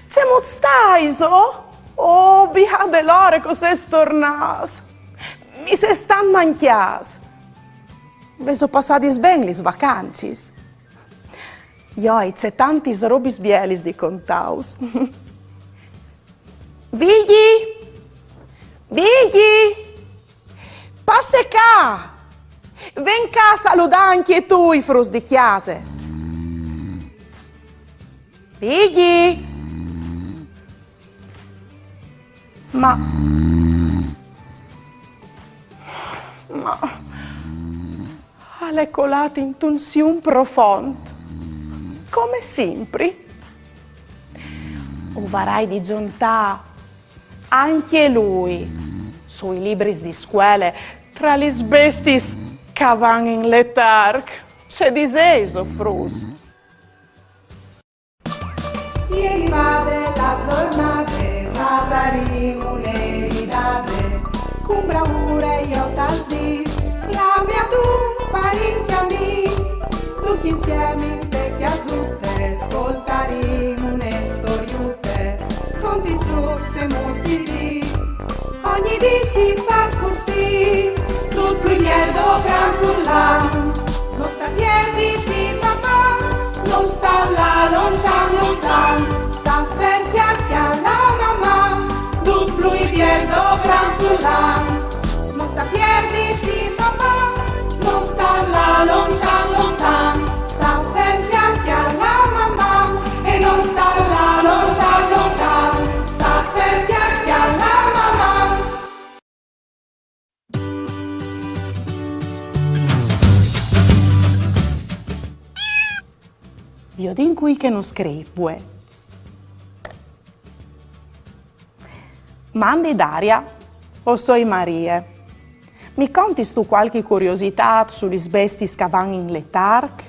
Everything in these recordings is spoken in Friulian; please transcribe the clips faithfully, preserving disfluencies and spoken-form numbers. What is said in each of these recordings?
Cemût staiso? Oh, biade l'ore che o sês tornâts. Mi sês tant mancjâts. Vêso passadis ben lis vacancis? Jo o ai tantis robis bielis di contâus. Vigji! Vigji! Passe ca! Ven ca a saludâ ancje tu i fruts di cjase. Vigji! Ma... Ma... Al è colât intun sium profont, come simpri. O varai di zontâ ancje lui sui libris di scuele tra lis bestiis che a van in letarc. Ce disêso, fruts? Jeri vade la zornade, fasarìn une ridade, cun braure jo tal dîs, clami adun parint e amîs, ducj insiemi inte cjasute, scoltarìn une storiute, conti zûcs e mûts di dì. Ogni dì si fâs cussì, dut plui biel dal grant furlan. No sta pierditi, papà, no sta lâ lontan, lontan. Sta fer, cjale la mamà, dut plui biel dal grant furlan. No sta pierditi, papà, no sta lâ lontan, lontan. Sta fer, cjale la mamà, e no sta lâ lontan, lontan. Sta fer, cjale la mamà. Viodìn cui che nus scrîf vuê. Mandi Daria, o soi Marie. Mi contistu cualchi curiositât su lis bestiis che a van in letarc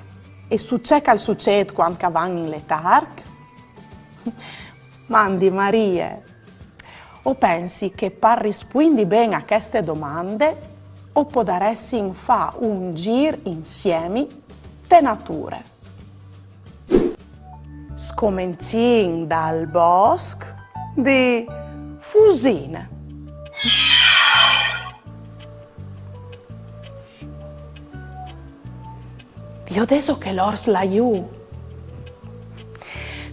e su ce che al sucêt cuant che a van in letarc? Mandi Marie. O pensi che par rispuindi ben a cheste domande o podaressin fâ un zîr insiemi te nature. Scomencìn dal bosc di Fusine. Viodêso chel ors là jù?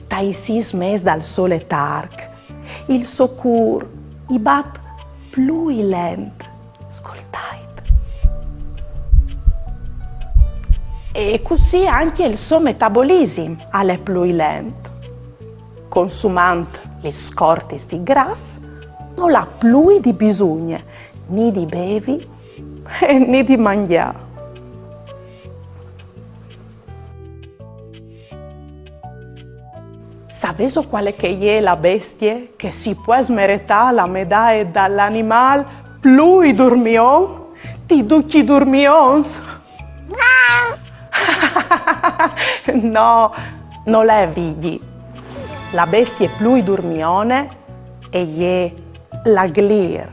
Tai sîs mês dal so letarc, il so cûr i bat plui lent. Scoltait. E cussì ancje il so metabolisim al è plui lent. Consumant lis scortis di gras, nol à plui di bisugne ni di bevi e ni di mangjâ. Savêso cuale che e je la bestie che si pues meretâ la medaie dal animâl plui durmion di ducj i durmions? No, nol è Vigji. La bestie plui durmione e je la glir.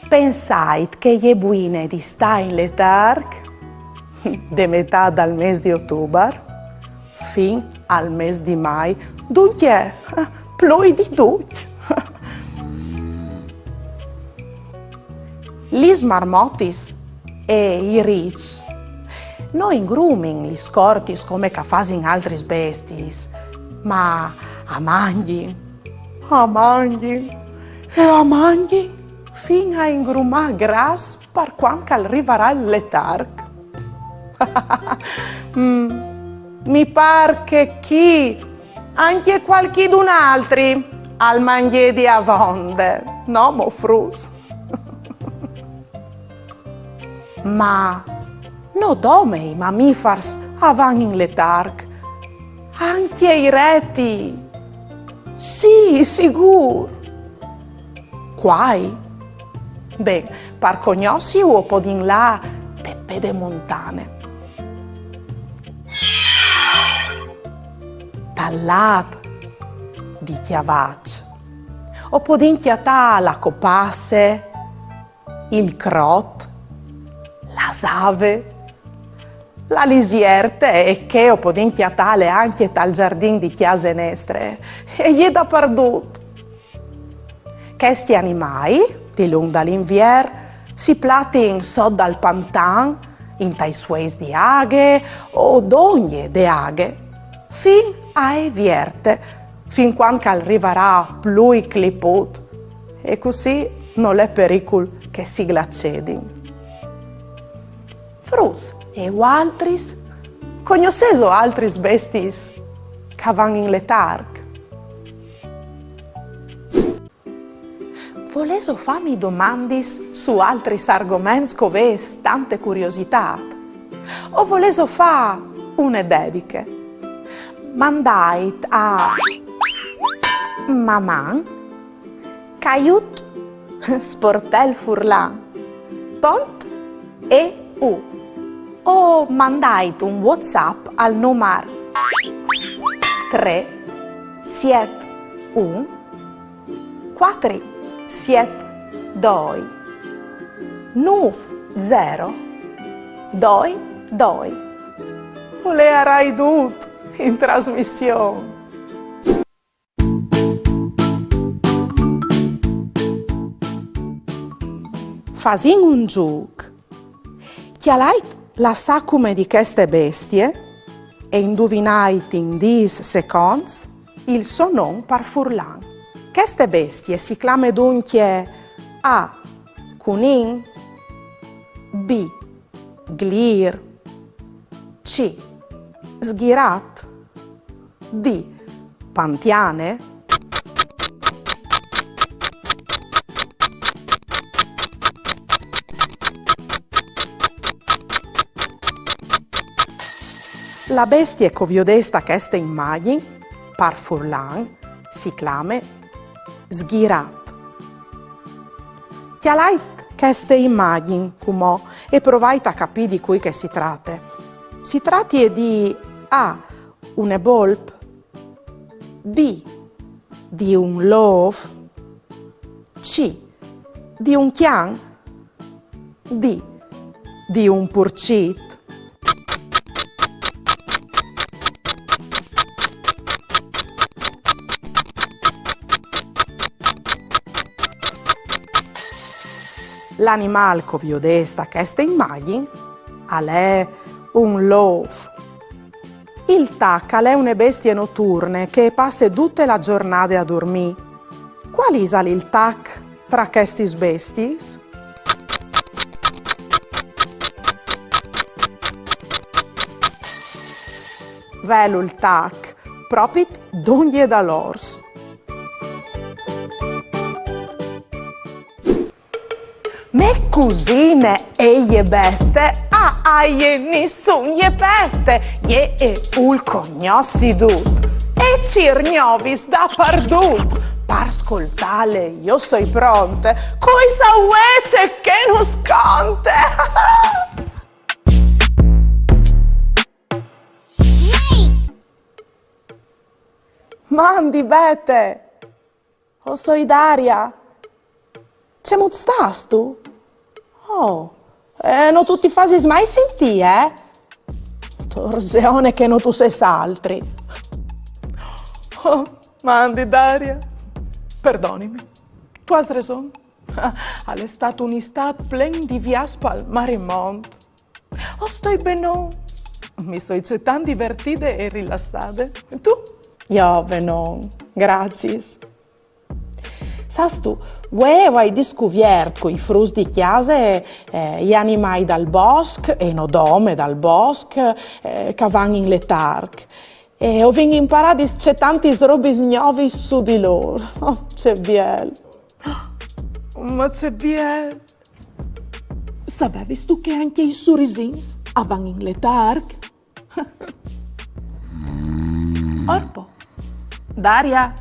Pensait che e je buine di stâ in letarc de metât dal mês di Otubar fin al mês di Mai, duncje, plui di ducj. Lis marmotis e i riçs no ingrumin lis scortis come che a fasin altris bestiis, ma a mangjin, a mangjin e a mangjin fin a ingrumâ gras par cuant che al rivarà il letarc. Mm, mi pâr che chi ancje cualchidun altri al mangjedi avonde, no mo fruts? Ma no dome i mamifars a van in letarc, ancje i retii. Sì, sigûr. Cuâi? Ben, par cognossilu o podìn lâ de pedemontane. Tal lât di Cjavaç o podìn cjatâ la copasse, il crot, la save, La lisierte, e che o podìn cjatâle ancje tal zardin di cjase nestre, e je dapardut. Chescj animâi, dilunc dal Invier, si platin sot dal pantan, intai sueis di aghe o dongje de aghe, fin ae vierte, fin cuant che al rivarà plui cliput, e cussì nol è pericul che si glacedin. Fruts, e vualtris? Cognossêso altris bestiis che a van in letarc? Volêso fâmi domandis su altris argoments che o vês tante curiositât? O volêso fâ une dediche? Mandait a maman caiut sportel furlan pont e u o mandait un WhatsApp al numar trê siet un cuatri siet doi nûf zero doi doi. O leiarai dut in trasmission. Fasìn un zûc. Cjalait la sacume di cheste bestie e induvinait in dîs seconts il so non par furlan. Cheste bestie si clame duncje A, cunin, B, glîr, C, sghirat, D, pantiane? La bestie che o viodês ta cheste imagjin, par furlan, si clame sghirat. Cjalait cheste imagjin cumò e provait a capî di cui che si trate. Si tratie di A, une bolp, B, di un lôf, C, di un cjan, D, di un purcit. L'animâl che o viodês ta cheste imagjin al è un lôf. Il tac al è une bestie noturne che e passe dute la zornade a durmî. Cuâl isal il tac tra chestis bestiis? Velu il tac, propit dongje dal ors. Mê cusine e je Bete, a jê nissun je pete, jê e vûl cognossi dut. E cîr gnovis dapardut. Par scoltâle jo soi pronte, cui sa vuê ce che nus conte. Mandi, Bete! O soi Daria. Cemût stâstu? Oh, eh, no tu ti fasis mai sintî, eh? Torzeone che no tu sês altri. Oh, mandi, Daria. Perdonimi. Tu âs reson. Al è stât un istât plen di viaçs pal mari mont. O stoi benon. Mi soi cetant divertide e rilassade. Tu? Jo benon. Graciis. Sâstu, vuê o ai discuviert cui fruts di cjase, eh, i animâi dal bosc, e no dome dal bosc, eh, che a van in letarc. E o vin imparât cetantis robis gnovis su di lôr. Oh, ce biel! Ma ce biel! Savevistu che ancje i surisins a van in letarc? Orpo! Daria!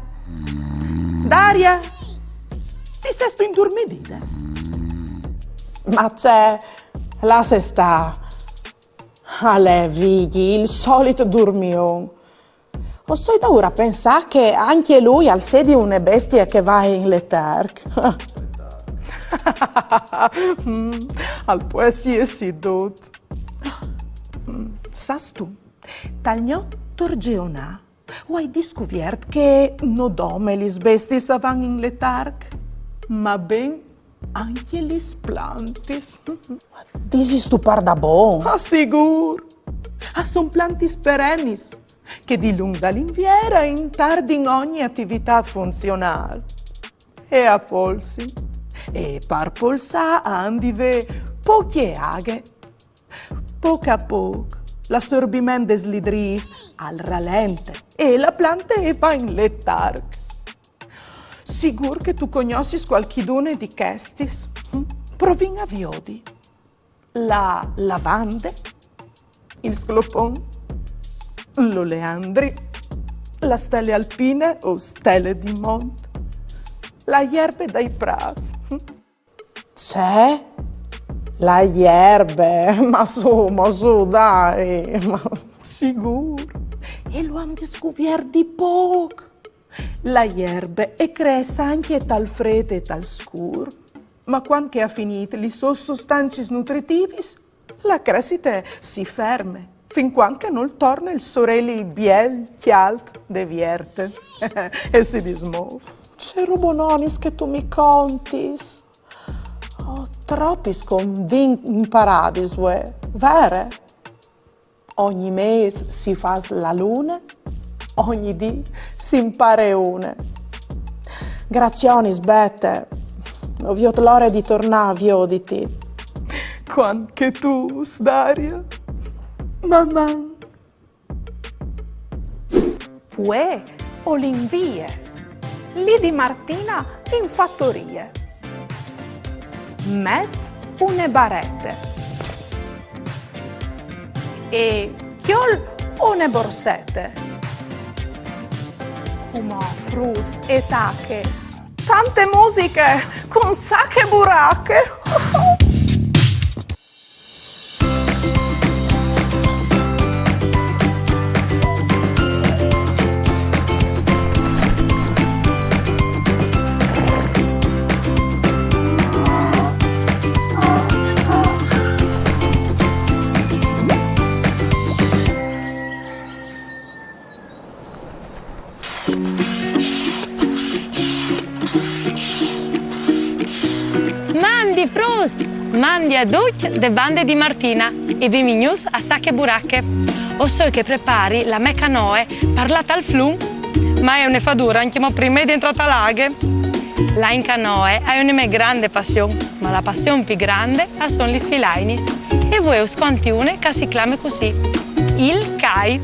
Daria! Ti sêstu indurmidide? Ma ce, lasse stâ. Al è Vigji, il solit durmion. O soi daûr a pensâ che ancje lui al sedi une bestie che e va in letarc. Mm, al pues jessi dut. Mm, Sâstu, tal gno torgeonâ o ai discuviert che no dome lis bestiis a van in letarc, ma ben ancje lis plantis. Disistu pardabon? Ah, sigûr! A son plantis perennis, che dilunc dal Invier a intardin ogni ativitât funzionâl. E a polsin. E par polsâ a àn di vê pocje aghe. Pôc a pôc, l'assorbiment des lidrîs al ralente e la plante e va in letarc. Sigûr che tu cognossis cualchidune di chestis. Provìn a viodi. La lavande, il sclopon, l'oleandri, la stele alpine o stele di mont, la jerbe dai prâts. Ce? La jerbe? Ma su, ma su, dai, ma sigûr. E lu àn discuviert di pôc. La jerbe e crès ancje tal frêt e tal scûr, ma cuant che e à finît lis sôs sustancis nutritivis, la cressite si ferme, fin cuant che nol torne il soreli biel cjalt de vierte e si dismôf. Ce robononis che tu mi contis! Oh, tropis che o vin imparât vuê, vere? Ogni mês si fâs la lune, ogni dì si impare une. Gracionis, Bete. No viôt la ore di tornâ a vioditi. Cuant che tu, Daria. Maman. Vuê o l'invie. Li di Martina in fatorie. Met une barete e cjol une borsete. Cumò, fruts, e tache tante musiche cun Sache Burache. Mandi fruts! Mandi a ducj de bande di Martina e benvignûts a Sache Burache. O soi che prepari la mê canoe par lâ tal flum, ma e je une fadure ancjemò prime di jentrâ ta la aghe. Lâ in canoe e je une mê grande passion, ma la passion plui grande a son lis filainis. E vuê us conti une che si clame cussì: il cai.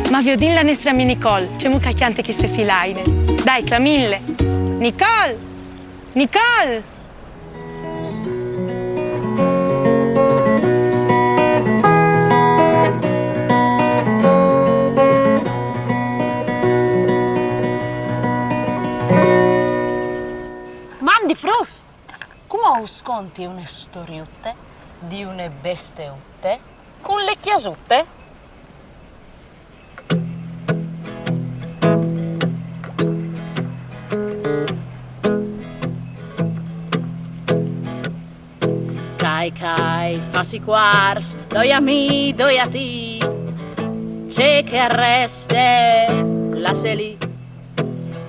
Ma viodìn la nestre amie Nicole, cemût che e cjante cheste filaine. Dai, clamìnle. Nicole! Nicole! Mandi fruts! Cumò us conti une storiute di une besteute cun le cjasute. Cai, cai, fâs i cuars, doi a mi, doi a ti. Ce che al reste, lasse li.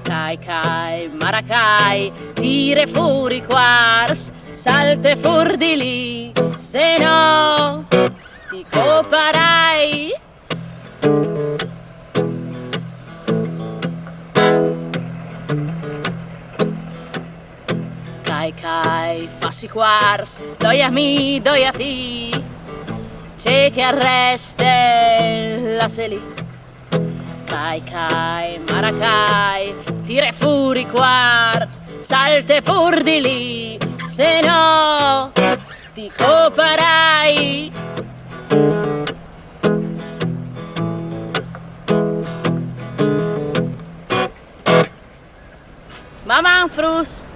Cai, cai, maracai, tire fûr i cuars, salte fûr di li, se no ti coparai. Cai, cai, fâs i cuars, doi a mi, doi a ti. Ce che al reste, lasse li. Cai, cai, maracai, tire fûr i cuars, salte fûr di li, se no ti coparai. Maman, fruts!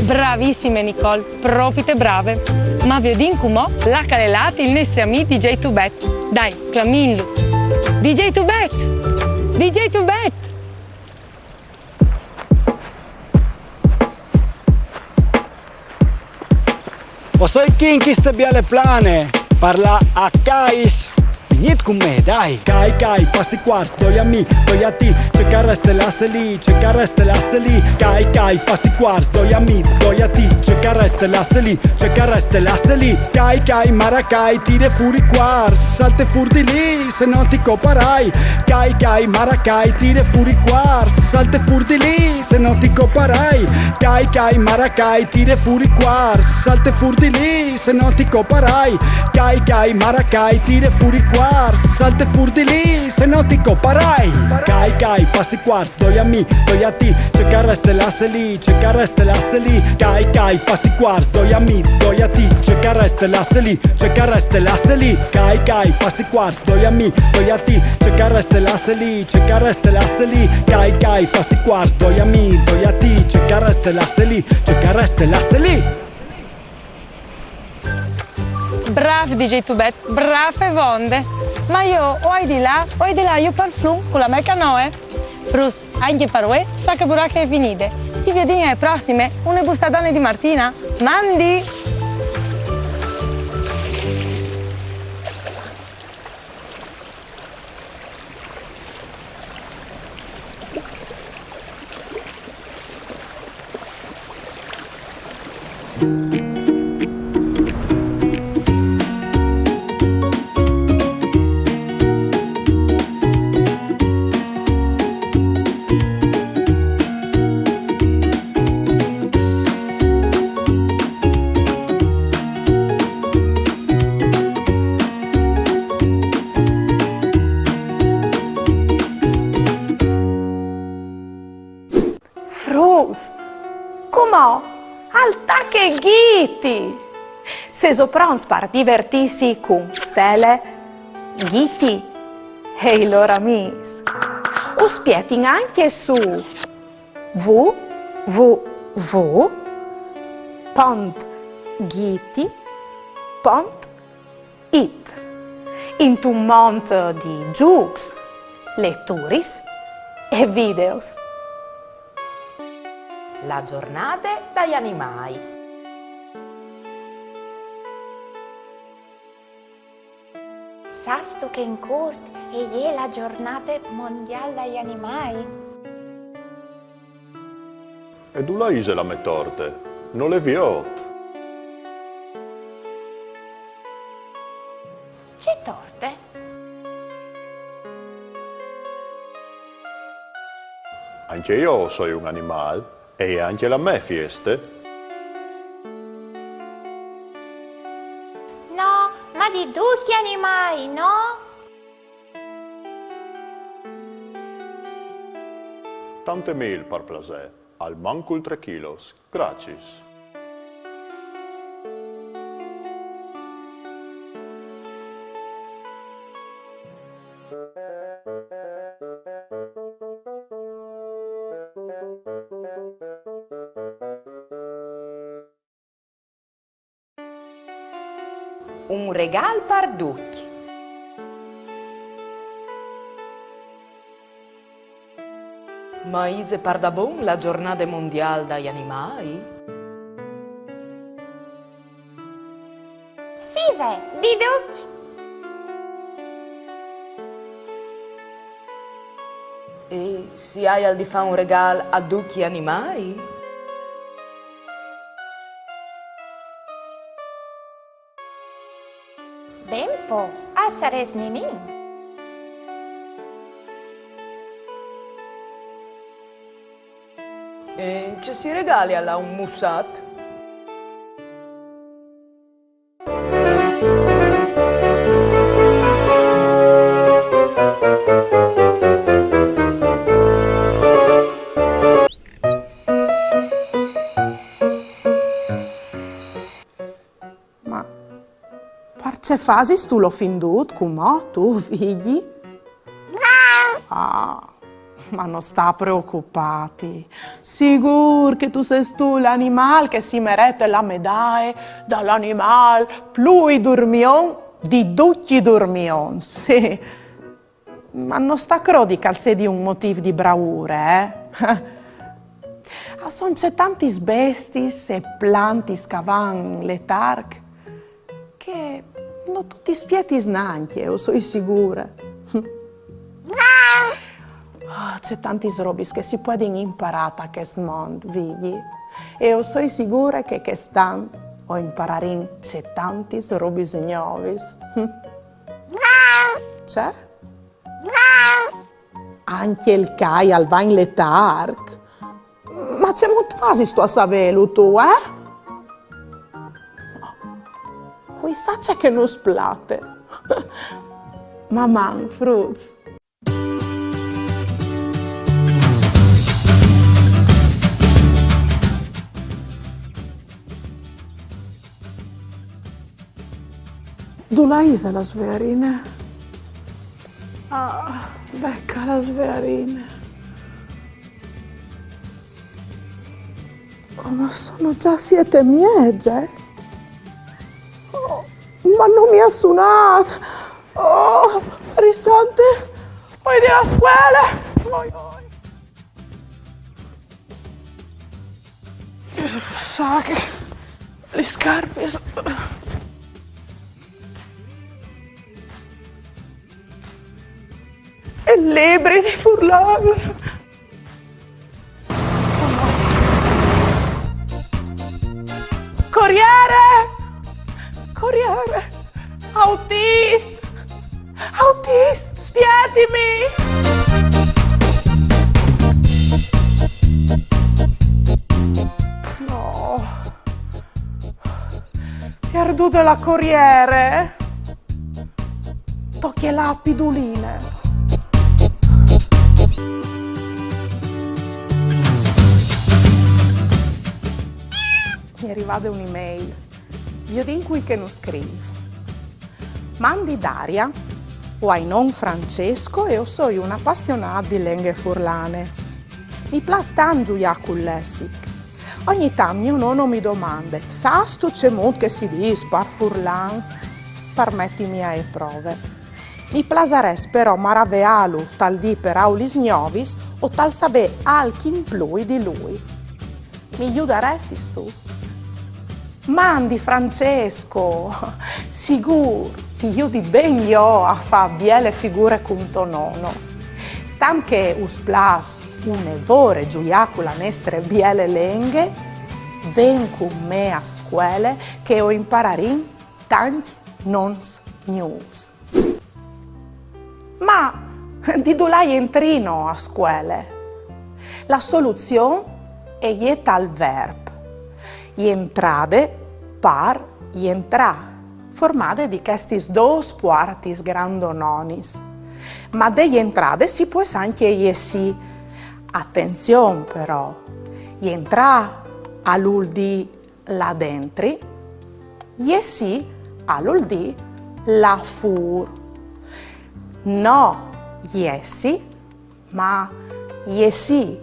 Bravissime, Nicole, propite brave. Ma viodìn cumò là che al è lât il nestri amì D J Tubet. Dai, clamìnlu. D J Tubet! D J Tubet! O soi chi in chiste biele plane, parla a cais. Vignît cun me, dai. Cai, cai, fâs i cuarts, doi a mi, doi a ti, ce che al reste lasse li, ce che al reste lasse li. Cai, cai, fâs i cuarts, doi a mi, doi a ti, ce che al reste lasse li, ce che al reste lasse li. Cai, cai, maracai, tire fûr i cuarts, salte fûr di li, se no ti coparai. Cai, cai, maracai, tire fûr i cuarts, salte fûr di li, se no ti coparai. Cai, cai, maracai, tire fûr i cuarts, salte fûr di li, se no ti coparai. Cai, cai, maracai, tire fûr i cuarts, salte fûr di li, se no ti coparai. Cai, cai, fâs i cuarts, doi a mi, doi a ti, ce che al reste lasse li, ce che al reste lasse li. Cai, cai, fâs i cuarts, doi a mi, doi a ti, ce che al reste lasse li, ce che al reste lasse li. Cai, cai, fâs i cuarts, doi a mi, doi a ti, ce che al reste lasse li, ce che al reste lasse li. Cai, cai, fâs i cuarts, doi a mi, doi a ti, ce che al reste lasse li, ce che al reste lasse li. Brâf D J Tubet, brâfe vonde. Ma jo o ai di lâ, o ai di lâ jo par flum cu la mê canoe. Fruts, ancje par vuê, stache burache e je finide. Si viodìn ae prossime, une bussadone di Martina. Mandi! Fruts, cumò al tache Ghiti! Sêso pronts par divertîsi cun Stele, Ghiti e i lôr amîs? Us spietin ancje su w w w pont ghiti pont it, intun mont di zûcs, leturis e videos. La zornade dai animâi. Sâstu che in curt e je la zornade mondiâl dai animâi? E dulà ise la mê torte? No le viôt. Ce torte? Ancje jo o soi un animâl e je ancje la mê fieste. No, ma di ducj i animâi, no? Tante mil par plasê, almancul trê chilos, graciis. Un regâl par ducj. Ma ise pardabon la zornade mondiâl dai animâi? Sì, ve, di ducj! E si aial di fâ un regâl a ducj i animâi? Ben po, al sarès ninin. E ce si regalial a un mussat? Ma parcè fasistu l'ofindût cumò, tu, Vigji? Ah, ma no sta preocupâti. Sigûr che tu sês tu l'animâl che si merete la medaie dal animâl plui durmion di ducj i durmions, sì. Ma no sta crodi che al sedi un motîf di braure, eh? A son cetantis bestis e plantis ch'a van letarc che no tu ti spietis nancje, o soi sigure. Ah, cetantis robis che si puedin imparâ ta chest mont, Vigji. E o soi sigure che chest an o impararìn cetantis robis gnovis. Ce? Ancje il cai al va in letarc? Ma cemût fasistu a savêlu tu, eh? Cui sa ce che nus plate. Maman, fruts. Dulà ise la svearine? Ah, beca la svearine. Oh, ma sono già siete e miexe. Oh, ma no mi à sunât. Oh, Marie Sante, o ai di lâ a scuele. Oi, oi. Sac, lis scarpis. E libris di furlan. Coriere! Coriere! Autist! Autist, spietimi! No. Pierdût la coriere? Tocje lâ a Piduline. Mi è rivade une mail. Viodìn cui che nus scrîf. Mandi Daria, o ai non Francesco e o soi un apassionât di lenghe furlane. Mi plâs tant zuiâ cul lessic. Ogni tant gno nono mi domande: «Sâstu cemût che si dîs par furlan?» Par metimi ae prove. Mi plasarès però maraveâlu tal dî peraulis gnovis o tal savê alc in plui di lui. Mi judaressistu? Mandi Francesco! Sigûr, ti judi ben jo a fâ biele figure cun to nono. Stant che us plâs une vore zuiâ cu la nestre biele lenghe, ven cun me a scuele che o impararìn tancj nons gnûfs. Ma di dulà jentrìno a scuele? La soluzion e je tal verp. Jentrade par jentrâ, formade di chestis dôs puartis grandononis. Ma de jentrade si pues ancje jessî. Atenzion però, jentrâ al vûl dî lâ dentri, jessî al vûl dî lâ fûr. No jessi, ma jessî,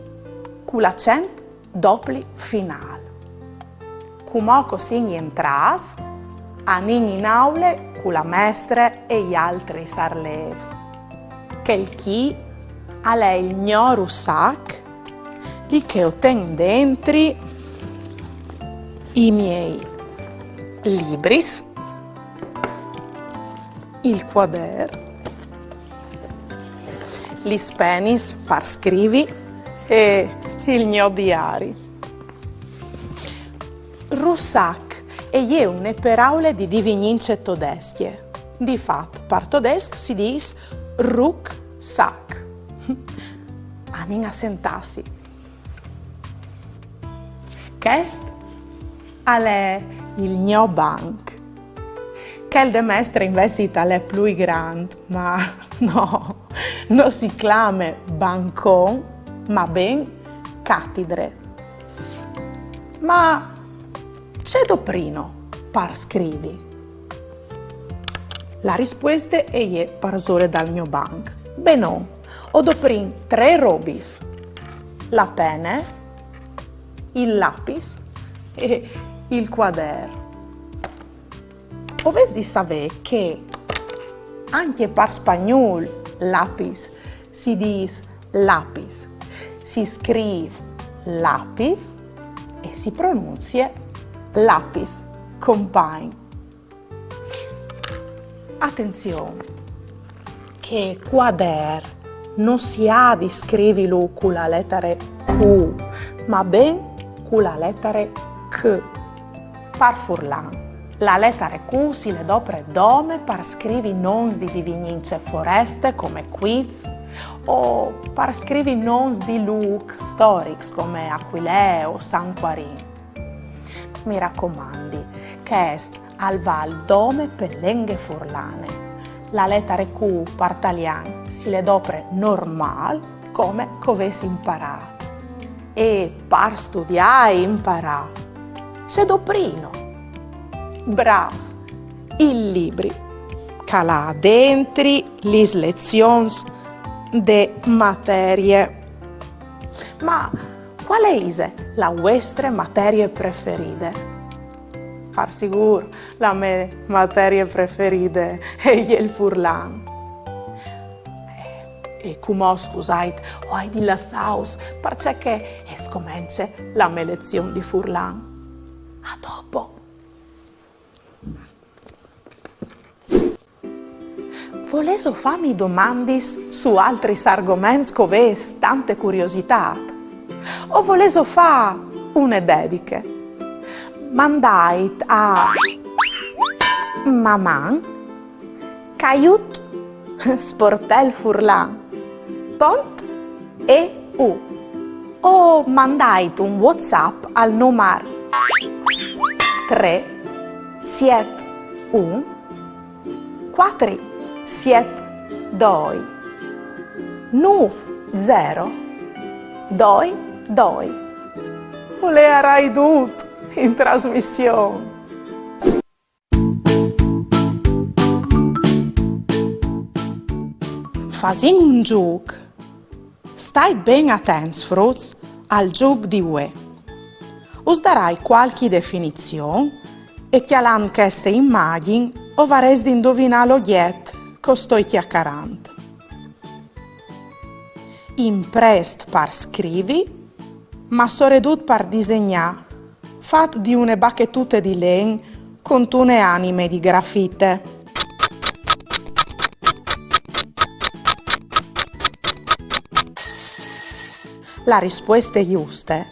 cul acent dopli finâl. Cumò che o sin jentrâts, anìn in aule cu la mestre e i altris arlêfs. Chel chi al è il gno russac, li che o ten dentri i miei libris, il cuader, lis penis par scrivi e il gno diari. Russac e je une peraule di divignance todescje. Di fat, par todesc si dîs Rucksack. Anìn a sentâsi. Chest al è il gno banc. Chel de mestre invezit al è plui grant, ma no, no si clame bancon, ma ben catidre. Ma ce doprìno par scrivi? La rispueste e je parsore dal gno banc. Benon, o doprìn trê robis: la pene, il lapis e il cuader. O vês di savê che ancje par spagnûl lapis si dîs lapis, si scrîf lapis e si pronuncie lapis, compagn. Atenzion, che cuader no si à di scrivilu cu la letare Q, ma ben cu la letare C. Par furlan, la letare Q si le dopre dome par scrivi nons di divignince foreste come Quiz o par scrivi nons di lûc storics come Aquilee o San Quarin. Mi racomandi, chest al vâl dome pe lenghe furlane. La letare Q par talian si le dopre normâl, come che o vês imparât. E par studiâ e imparâ, ce doprìno? Brâfs, il libri che al à dentri lis lezions de materie. Ma cuale ise la vuestre materie preferide? Par sigûr, la mê materie preferide e je il furlan. E cumò, scusait, o ai di lassâus, parcè che e scomence la mê lezion di furlan. A dopo! Volêso fâmi domandis su altris argoments che o vês tante curiositât? O volêso fâ une dediche? Mandait a maman caiut sportel furlan pont eu o mandait un WhatsApp al numar trê siet un cuatri siet doi nûf zero doi doi. O leiarai dut in trasmission. Fasìn un zûc. Stait ben atents, fruts, al zûc di vuê. Us darai cualchi definizion e cjalant cheste imagjin o varês di induvinâ l'ogjet che o stoi cjacarant. Imprest par scrivi, ma soredut par disegnâ, fat di une bachetute di len cuntune anime di grafite. La rispueste juste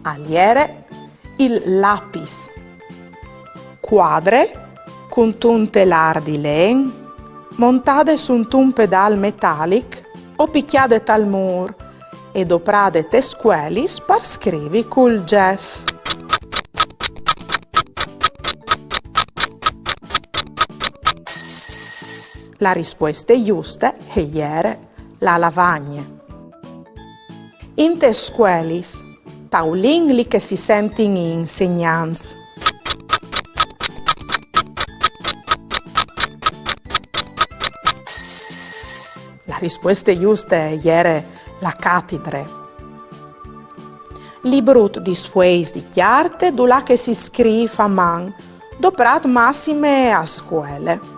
al jere il lapis. Cuadre, cuntun telâr di len, montade suntun pedâl metalic o picjade tal mûr e doprade tes scuelis par scrivi cul gess. La rispueste juste e jere la lavagne. Intes scuelis, taulin li che si sentin i insegnants. La rispueste juste e jere la catidre. Librut di sfueis di cjarte dulà che si scrîf a man, doprât massime a scuele.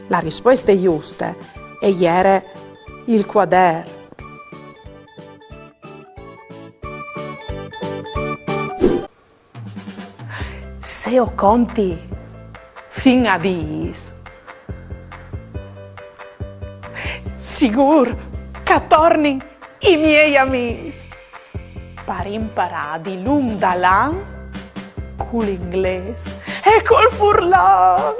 La rispueste juste e jere il cuader. Se o conti fin a dîs, sigûr che a tornin i miei amîs par imparâ dilunc dal an cul inglês e cul furlan.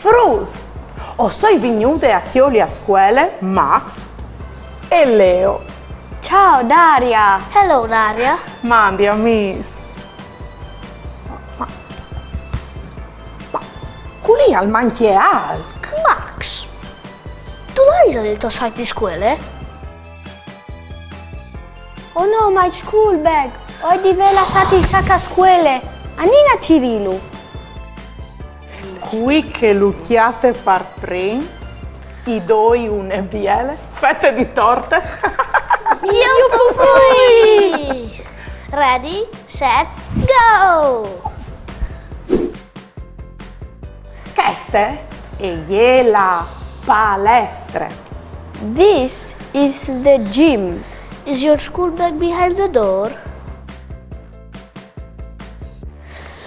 Fruts, o soi vignude a cjoli a scuele Max e Leo. Ciao, Daria! Hello, Daria! Mandi, amîs! Ma, ma culì al mancje alc! Max, tu lu âs il to sac di scuele? Oh no, my school bag! O ai di vê lassât il sac a scuele! Anìn a cirîlu! Cui che lu cjate par prin, i doi une biele fete di torte. Iuhu! Ready, set, go! Cheste e je la palestre. This is the gym. Is your school bag behind the door?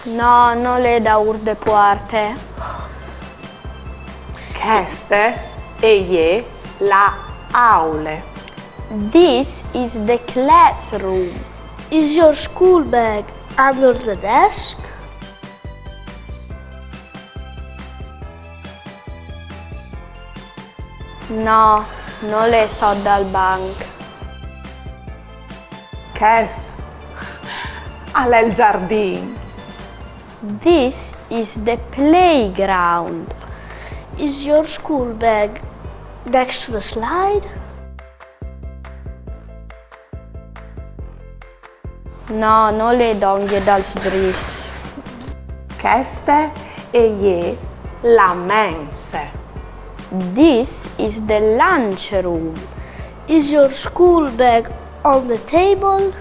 No, nol è daûr de puarte. Cheste e je la aule. This is the classroom. Is your school bag under the desk? No, nol è sot dal banc. Chest al è il giardin. This is the playground. Is your school bag next to the slide? No, nol è dongje dal sbris. Cheste e je la mense. This is the lunchroom. Is your school bag on the table?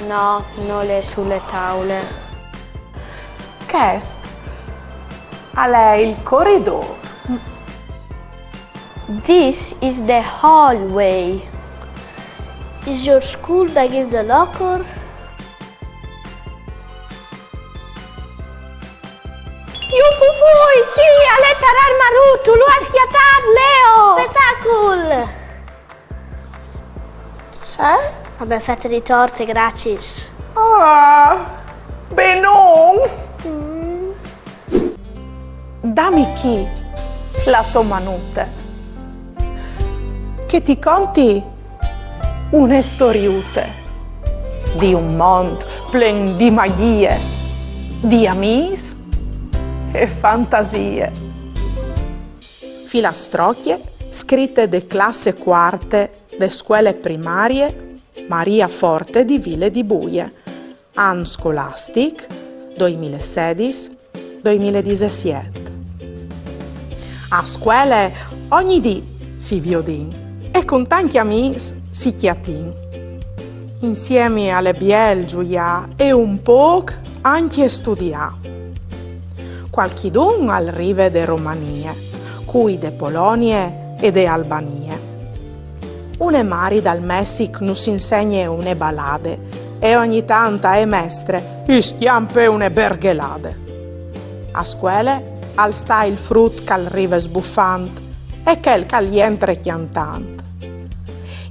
No, nol è su le taule. Chest al è il coridôr. This is the hallway. Is your school bag in the locker? Iufufui, sì, al è tar armarut, lu à scjatât Leo! Spetacul! Ce? Une bele fete di torte, graciis. Ah, benon! Mm. Dami chi la tô manute, che ti conti une storiute di un mont plen di magjie, di amîs e fantasie. Filastrocje scrite de classe cuarte de scuele primarie Maria Forte di Vile di Buie. An scolastic doi mil e sedis, doi mil e disesiet. A scuele ogni dì si viodìn e cun tancj amîs si cjatìn. Insiemi al è biel zuiâ e un pôc ancje studiâ. Cualchidun al rive de Romanie, cui de Polonie e de Albanie. Une mari dal Messic nus insegne une balade e ogni tant ae mestre i scjampe une berghelade. A scuele al sta il frut che al rive sbufant e chel che al jentre cjantant.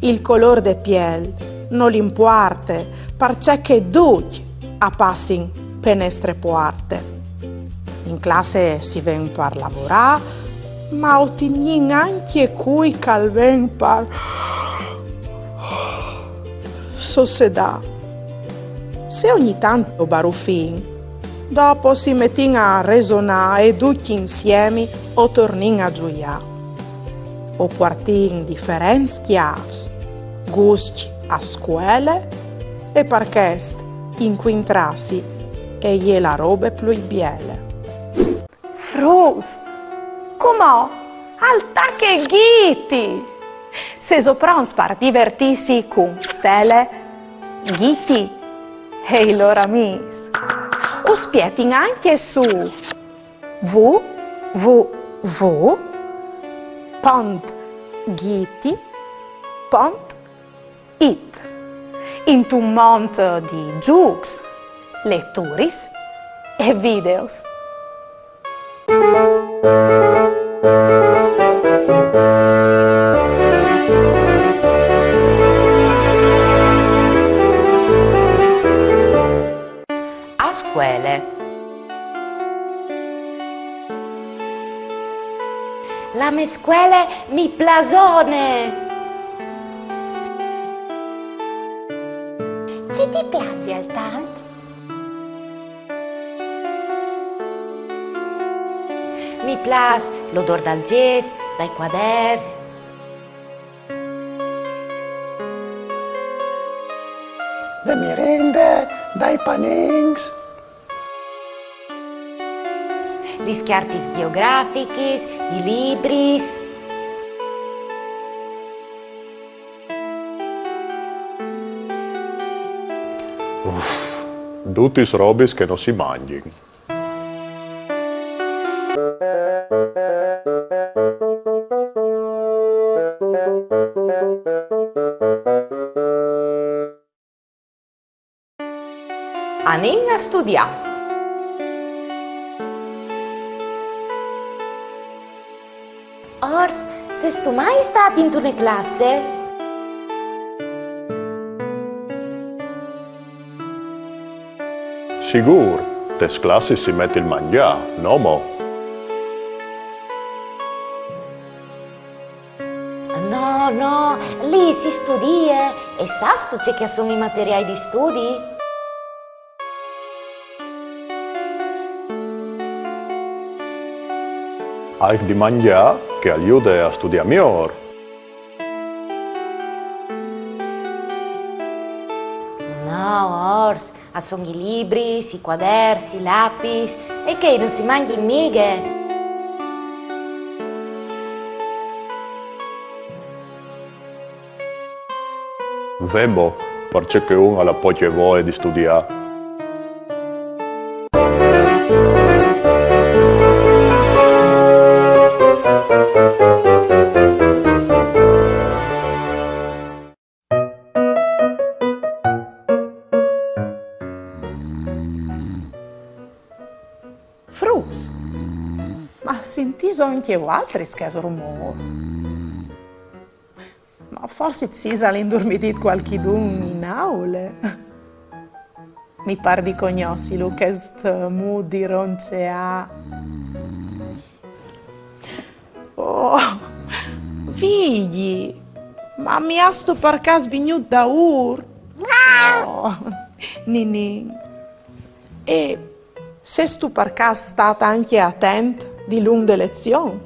Il colôr de piel nol impuarte, parcè che ducj a passin pe nestre puarte. In classe si ven par lavorâ, ma o tignìn ancje cui che al ven par sossedâ. Se ogni tant o barufìn, dopo si metìn a resonâ e ducj insiemi o tornìn a zuiâ. O puartìn diferents cjâfs, guscj a scuele e par chest incuintrâsi e je la robe plui biele. Fruts, cumò al tache Ghiti! Sêso pronts par divertîsi cun Stele, Ghiti e i lôr amîs? Us spietin ancje su www pont ghiti pont it, intun mont di zûcs, leturis e videos. A scuele. La mê scuele mi plasone! Ce ti plasial tant? Mi plâs l'odôr dal gess, dai cuaders. De merende, dai panins. Lis cjartis gjeografichis, i libris. Uf, Dutis robis che no si mangjin. Anìn a studiâ. Ors, sêstu mai stât intune classe? Sigûr, tes classis si met il mangjâ, no mo? No, no, li si studie, e sâstu ce che a son i materiâi di studi? Alc di mangjâ che al jude a studiâ miôr. No, Ors, a son i libris, i cuaders, i lapis, e chei no si mangjin mighe. Ve mo, parcè che un al à pocje voie di studiâ. Fruts, ma sintîso ancje voaltris chest rumôr? Ma forsit si isal indurmidît cualchidun in aule. Mi pâr di cognossilu chest mût di ronceâ. Oh, Vigji, ma mi âstu par câs vignût daûr? Oh, Ninin. E sêstu par câs stât ancje atent dilunc de lezion?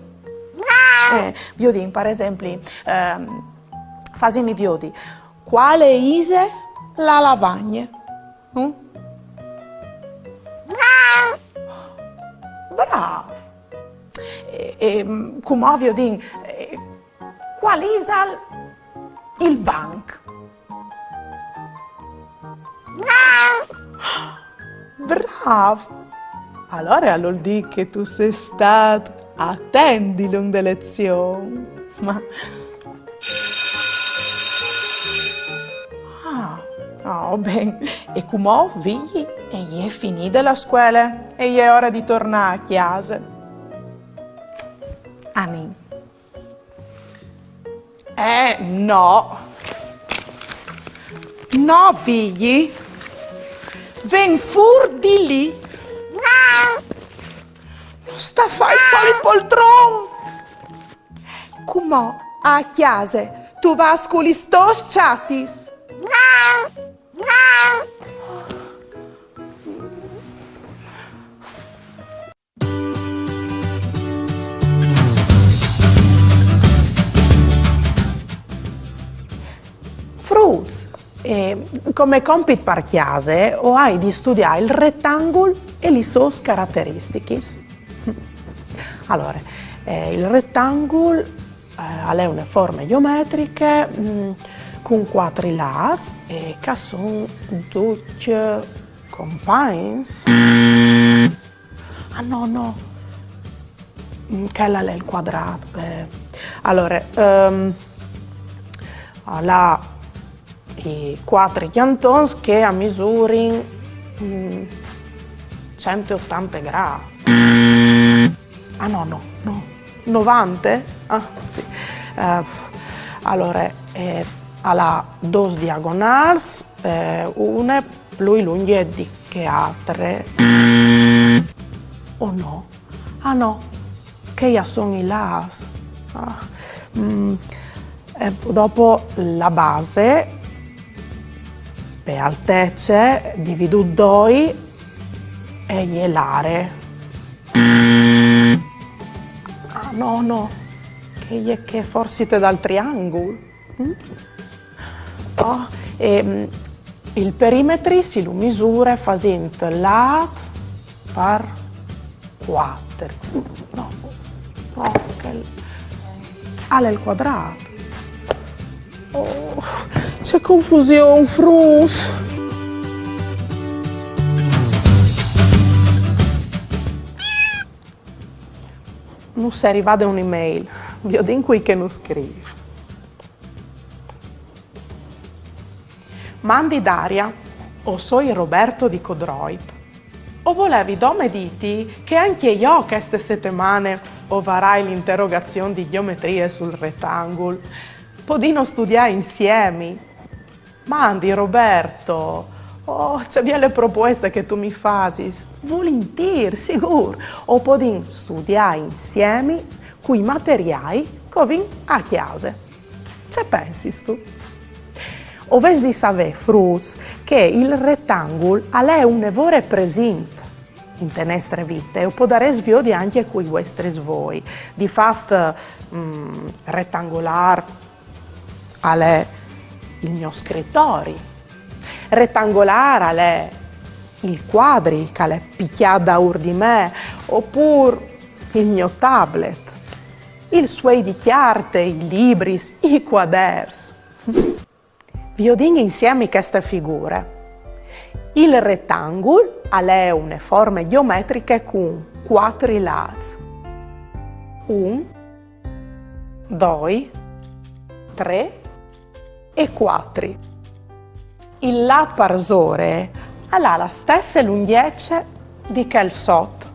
Eh, viodìn, par esempli, ehm, fasimi viodi, cuale ise la lavagne? Mm? Brâf! E, e, mm, cumò viodìn, eh, cuâl isal il banc? Brâf! Alore al vûl dî che tu sês stât atent dilunc de lezion. Ma... Ah, oh, ben. E cumò, Vigji, e je finide la scuele, e je ore di tornâ a cjase. Anìn. Eh, no. No, Vigji. Ven fûr di li. No sta fâ il solit poltron. Cumò a cjase tu vâs cu lis tôs çatis. Fruts, eh, come compit par cjase o ai di studiâ il retangul e lis sôs carateristichis. Alore, eh, il retangul, eh, al è une forme gjeometriche, mm, cun cuatri lâts e che a son ducj compagns. Ah, no, no. Mm, chel al è il cuadrât. Eh. Alore, ehm, al à i cuatri cjantons che a misurin, mm, cent e otante grâts. Ah, no, no, no. Novante? Ah, sì. Eh, alore, eh, al à dôs diagonâls, eh, une plui lungje di chê altre. O no? Ah, no, chei a son i lâts. Ah, mm, e dopo la base, pe altece, dividût doi, e je l'are. Ah, no, no, chê e je chê forsit dal triangul. Mm? Oh, e, mm, il perimetri si lu misure fasint lât par cuatri. No, no, chel al è il cuadrât. Oh, ce confusion, fruts! Nus è rivade une mail, viodìn cui che nus scrîf. Mandi Daria, o soi Roberto di Codroip. O volevi dome dîti che ancje jo cheste setemane o varai l'interogazion di gjeometrie sul retangul. Podìno studiâ insiemi? Mandi Roberto! Oh, ce biele propueste che tu mi fasis! Vulintîr, sigûr! O podìn studiâ insiemi cui materiâi che o vin a cjase. Ce pensistu? O vês di savê, fruts, che il retangul al è une vore presint inte nestre vite, o podarês viodi ancje cui vuestris voi. Di fat, mm, retangolâr al è il gno scritori, retangolâr al è il cuadri che al è picjât daûr di me, opûr il gno tablet, il suei di cjarte, i libris, i cuaders. Viodìn insiemi cheste figure. Il retangul al è une forme gjeometriche cun cuatri lâts. Un, doi, trê e cuatri. Il lât parsore al à la stesse lungjece di chel sot.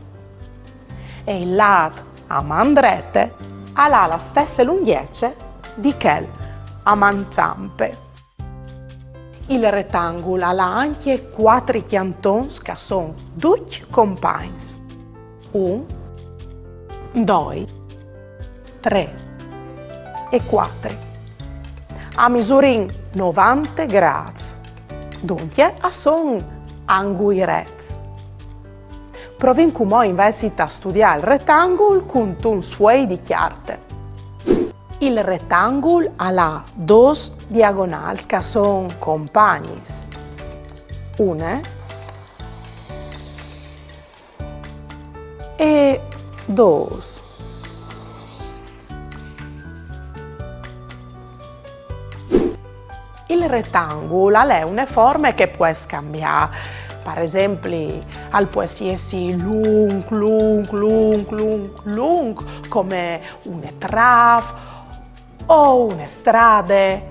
E il lât a man drete al à la stesse lungjece di chel a man çampe. Il retangul al à ancje cuatri cjantons che a son ducj compagns. Un, doi, trê e cuatri. A misurin novante grâts. Duncje a son angui rets. Provìn cumò invezit a studiâ il retangul cuntun suei di cjarte. Il retangul al à dôs diagonâls che a son compagnis. Une e dôs. Il retangul al è une forme che pues cambiâ. Par esempli, al pues jessi lunc, lunc, lunc, lunc, lunc, come une trâf o une strade,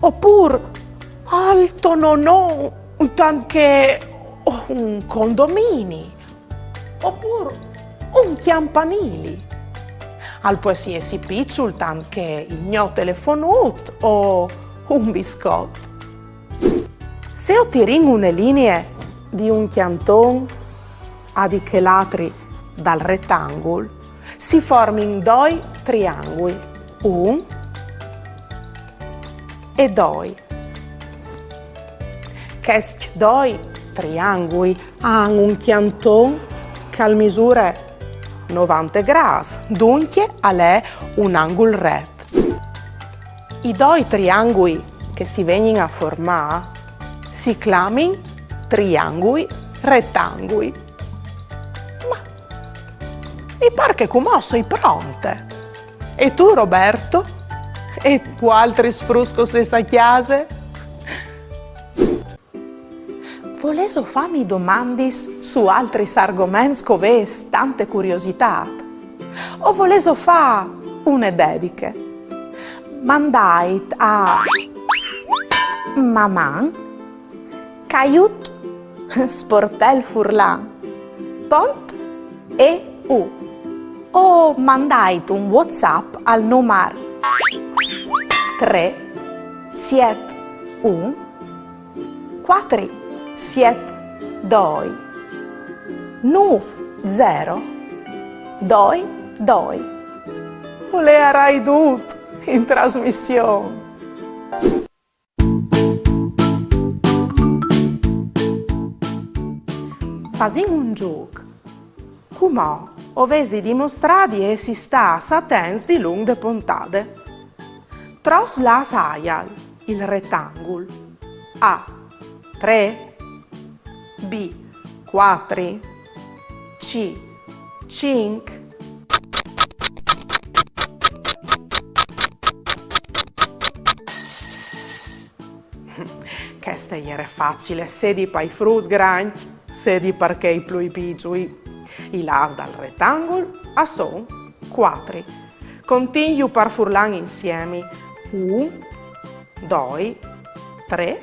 opûr alto, no, no, tant che un condomini, opûr un cjampanili. Al pues jessi piçul tant che il gno telefonut o un biscot. Se o tirìn une linie di un cjanton a di chel altri dal retangul, si formin doi triangui, un e doi. Chescj doi triangui a àn un cjanton che al misure novante grâts, duncje al è un angul ret. I doi triangui che si vegnin a formâ si clamin triangui retangui. Ma mi pâr che cumò o soi pronte. E tu, Roberto? E vualtris fruts che o sês a cjase? Volêso fâmi domandis su altris argoments che o vês tante curiositât? O volêso fâ une dediche? Mandait a maman caiut sportel furlan pont e u o mandait un WhatsApp al numar trê siet un cuatri siet doi nûf zero doi doi. O leiarai dut in trasmission. Fasìn un zûc. Cumò o vês di dimostrâ di jessi stâts atents dilunc de pontade. Trops lâts aial il retangul? A, trê, B, cuatri, C, cinc. Cheste e jere facile, sedi pai fruts grancj, sedi par chei plui piçui. I lâts dal retangul a son Cuatri. Continju par furlan insiemi. Un, doi, trê,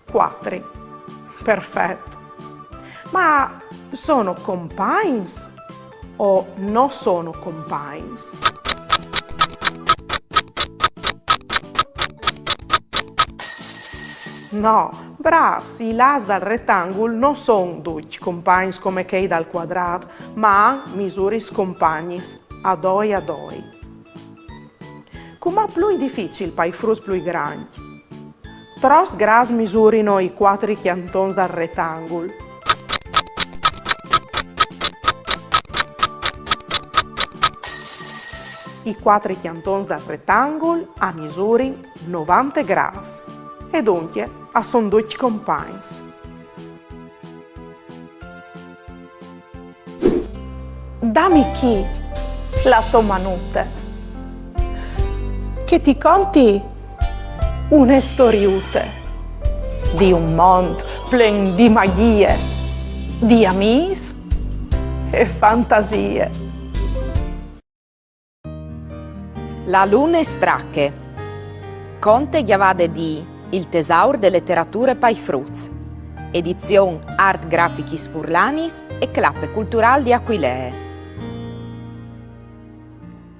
cuatri. Perfet. Ma sono compagns o no sono compagns? No, brâfs, i lâts dal retangul no son ducj compagns come chei dal cuadrât, ma a àn misuris compagnis, a doi a doi. Cumò plui dificil pai fruts plui grancj. Trops grâfs misurino i cuatri cjantons dal retangul? I cuatri cjantons dal retangul a misurin novante grâfs e duncje a son ducj compagns. Dami chi la tô manute, che ti conti une storiute di un mont plen di magjie, di amîs e fantasie. La lune strache. Conte gjavade di Il tesaur de leterature pai fruts. Edizion Art Grafichis Furlanis e Clape Culturâl di Aquilee.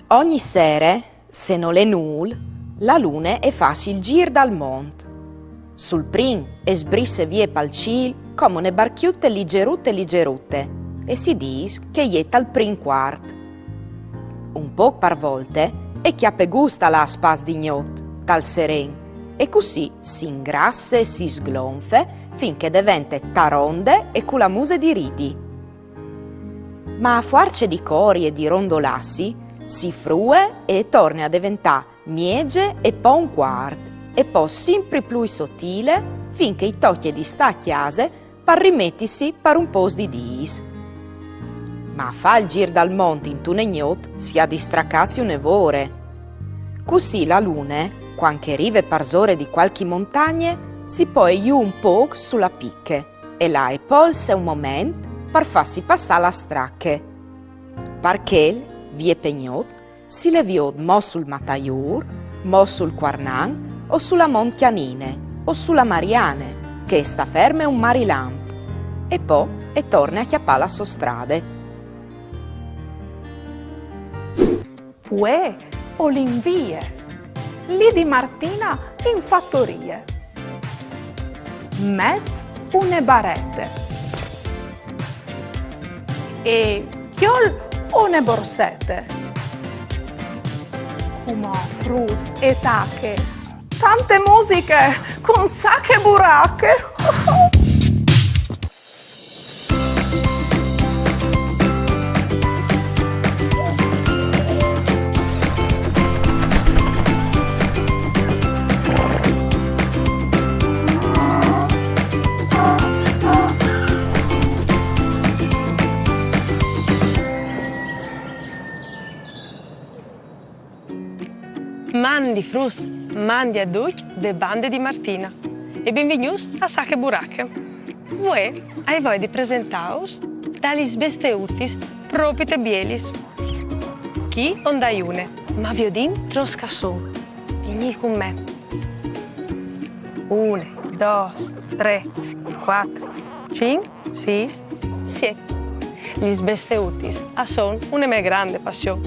Ogni sere, se nol è nûl, la lune e fâs il zîr dal mont. Sul prin e sbrisse vie pal cîl come une barcjute lizerute lizerute e si dîs che e je tal prin cuart. Un pôc par volte e cjape gust a lâ a spas di gnot, tal seren, e cussì si ingrasse e si sglonfe fin che e devente taronde e cu la muse di ridi. Ma a fuarce di cori e di rondolâsi, si frue e e torne a deventâ mieze e po un cuart, e po simpri plui sotile, fin che i tocje di stâ a cjase par rimetisi par un pôcs di dîs. Ma a fâ il zîr dal mont intune gnot si à di stracâsi une vore. Cussì la lune, cuant che e rive parsore di cualchi montagne, si poie jù un pôc su la piche e là e polse un moment par fâsi passâ la strache. Par chel, vie pe gnot, si le viôt mo sul Mataiûr, mo sul Cuarnan, o su la Mont Cjanine, o su la Mariane, che e sta ferme un marilamp, e po e torne a cjapâ la sô strade. Vuê o lin vie, li di Martina in fatorie. Met une barete e cjol une borsete. Cumò fruts e tache tante musiche cun Sache Burache. Mandi fruts, mandi a ducj de bande di Martina e benvignûts a Sache Burache. Vuê o ai voie di presentâus da lis besteutis propite bielis. Chi o 'nd ai une, ma viodìn trops che a son. Vignît cun me. Une, dôs, trê, cuatri, cinc, sîs, siet. Lis besteutis a son une mê grande passion,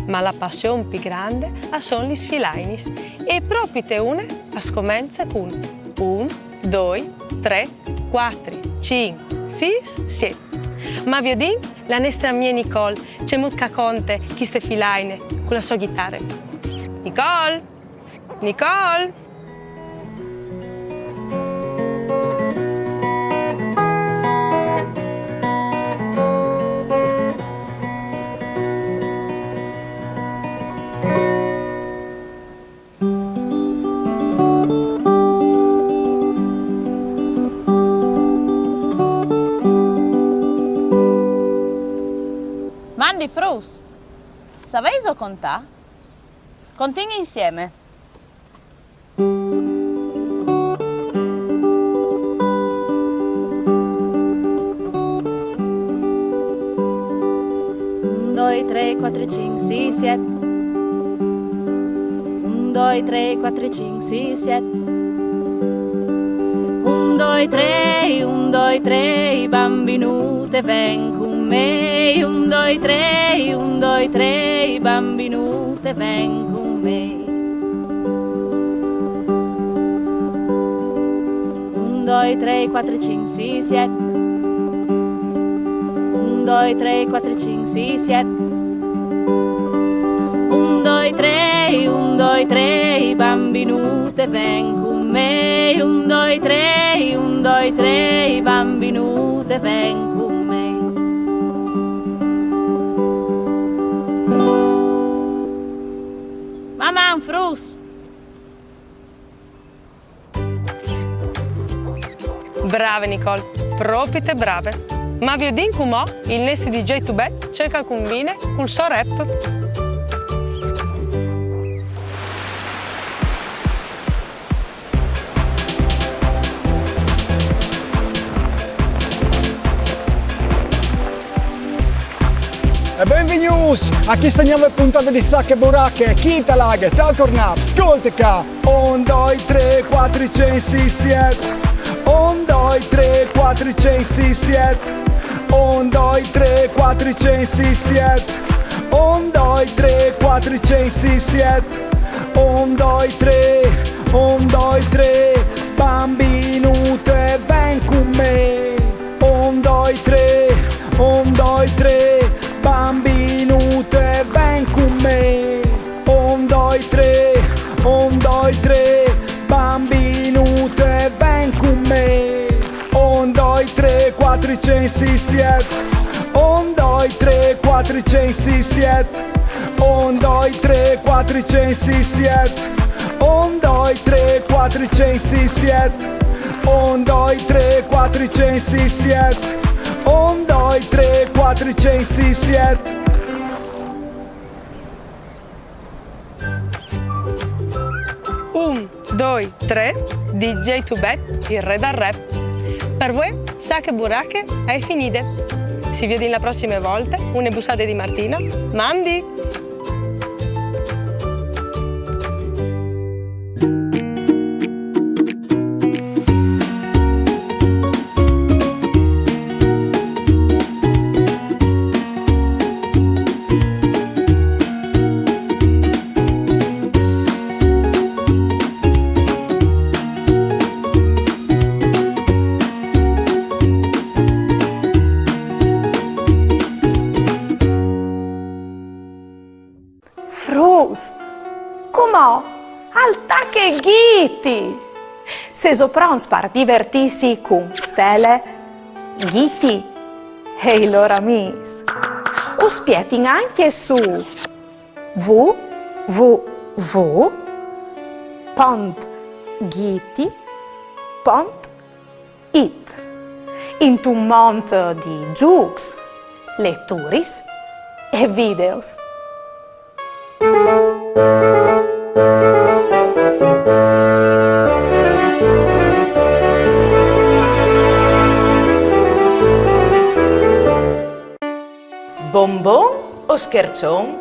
ma la passion plui grande a son lis filainis. E propite une a scomence cun un, doi, trê, cuatri, cinc, sîs, siet. Ma viodìn la nestre amie Nicole cemût che e conte cheste filaine cu la sô ghitare. Nicole! Nicole! Mandi fruts! Saveiso contâ? Continìn insiemi. Un, doi, trê, cuatri, cinc, siet. Un, doi, trei, cuatri, cinc, sis, siet. Un, doi, trei, un, doi, trei, bambinute, ven cun me. Un, doi, trei, un, doi, trei, bambinute, ven cun me. Un, doi, trei, cuatri, cinc, sis, siet. Un, doi, trei, cuatri, cinc, sis, siet. Un, doi, trei, un, doi, trei, bambinute, ven cun me. Un, doi, trei, un, doi, trei, bambinute, ven cun me. Maman, fruts! Brave, Nicole, propite brave. Ma viodìn cumò il nestri D J Tubet ce che al cumbine cul so rap. E benvignûts a cheste gnove puntade di Sache Burache, chi te laghe, tal cornap, scolte ca. Un, doi, trei, cuatri, cinc, sis, siet. Un, doi, trei, cuatri, cinc, sis, siet. Un, doi, trei, cuatri, cinc, sis, siet. Un, doi, trei, cuatri, cinc, sis, siet. Un, doi, trei, un, doi, trei, bambinute, ven cun me. Un, doi, trei, un, doi, trei, bambinute, ven cun me. Un, doi, trei, un, doi, trei, bambinute, ven cun me. Un, doi, trei, cuatri, cinc, sis, siet. Un, doi, trei, cuatri, cinc, sis, siet. Un, doi, trei, cuatri, cinc, sis, siet. Un, doi, trei, cuatri, cinc, sis, siet. Un, doi, trei, cuatri, cinc, sis, siet. Un, doi, trei, cuatri, cinc, sis, siet. Un, doi, trei, D J Tubet, il re dal rap. Par vuê, Sache Burache e je finide. Si viodìn la prossime volte, une bussade di Martina. Mandi! Fruts, cumò al tache Ghiti! Sêso pronts par divertîsi cun Stele, Ghiti e i lôr amîs? Us spietin ancje su w w w pont ghiti pont it, intun mont di zûcs, leturis e videos. Bonbon o scherçon?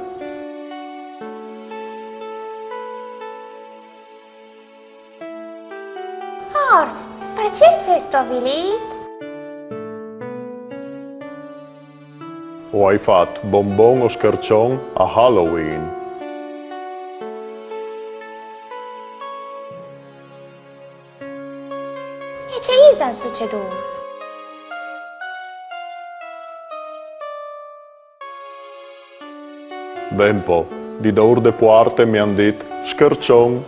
Ors, parcè sêstu avilît? O ai fat bonbon o scherçon a Halloween. E ce isal sucedût? Ben po, di daûr de puarte mi àn dit: scherçon!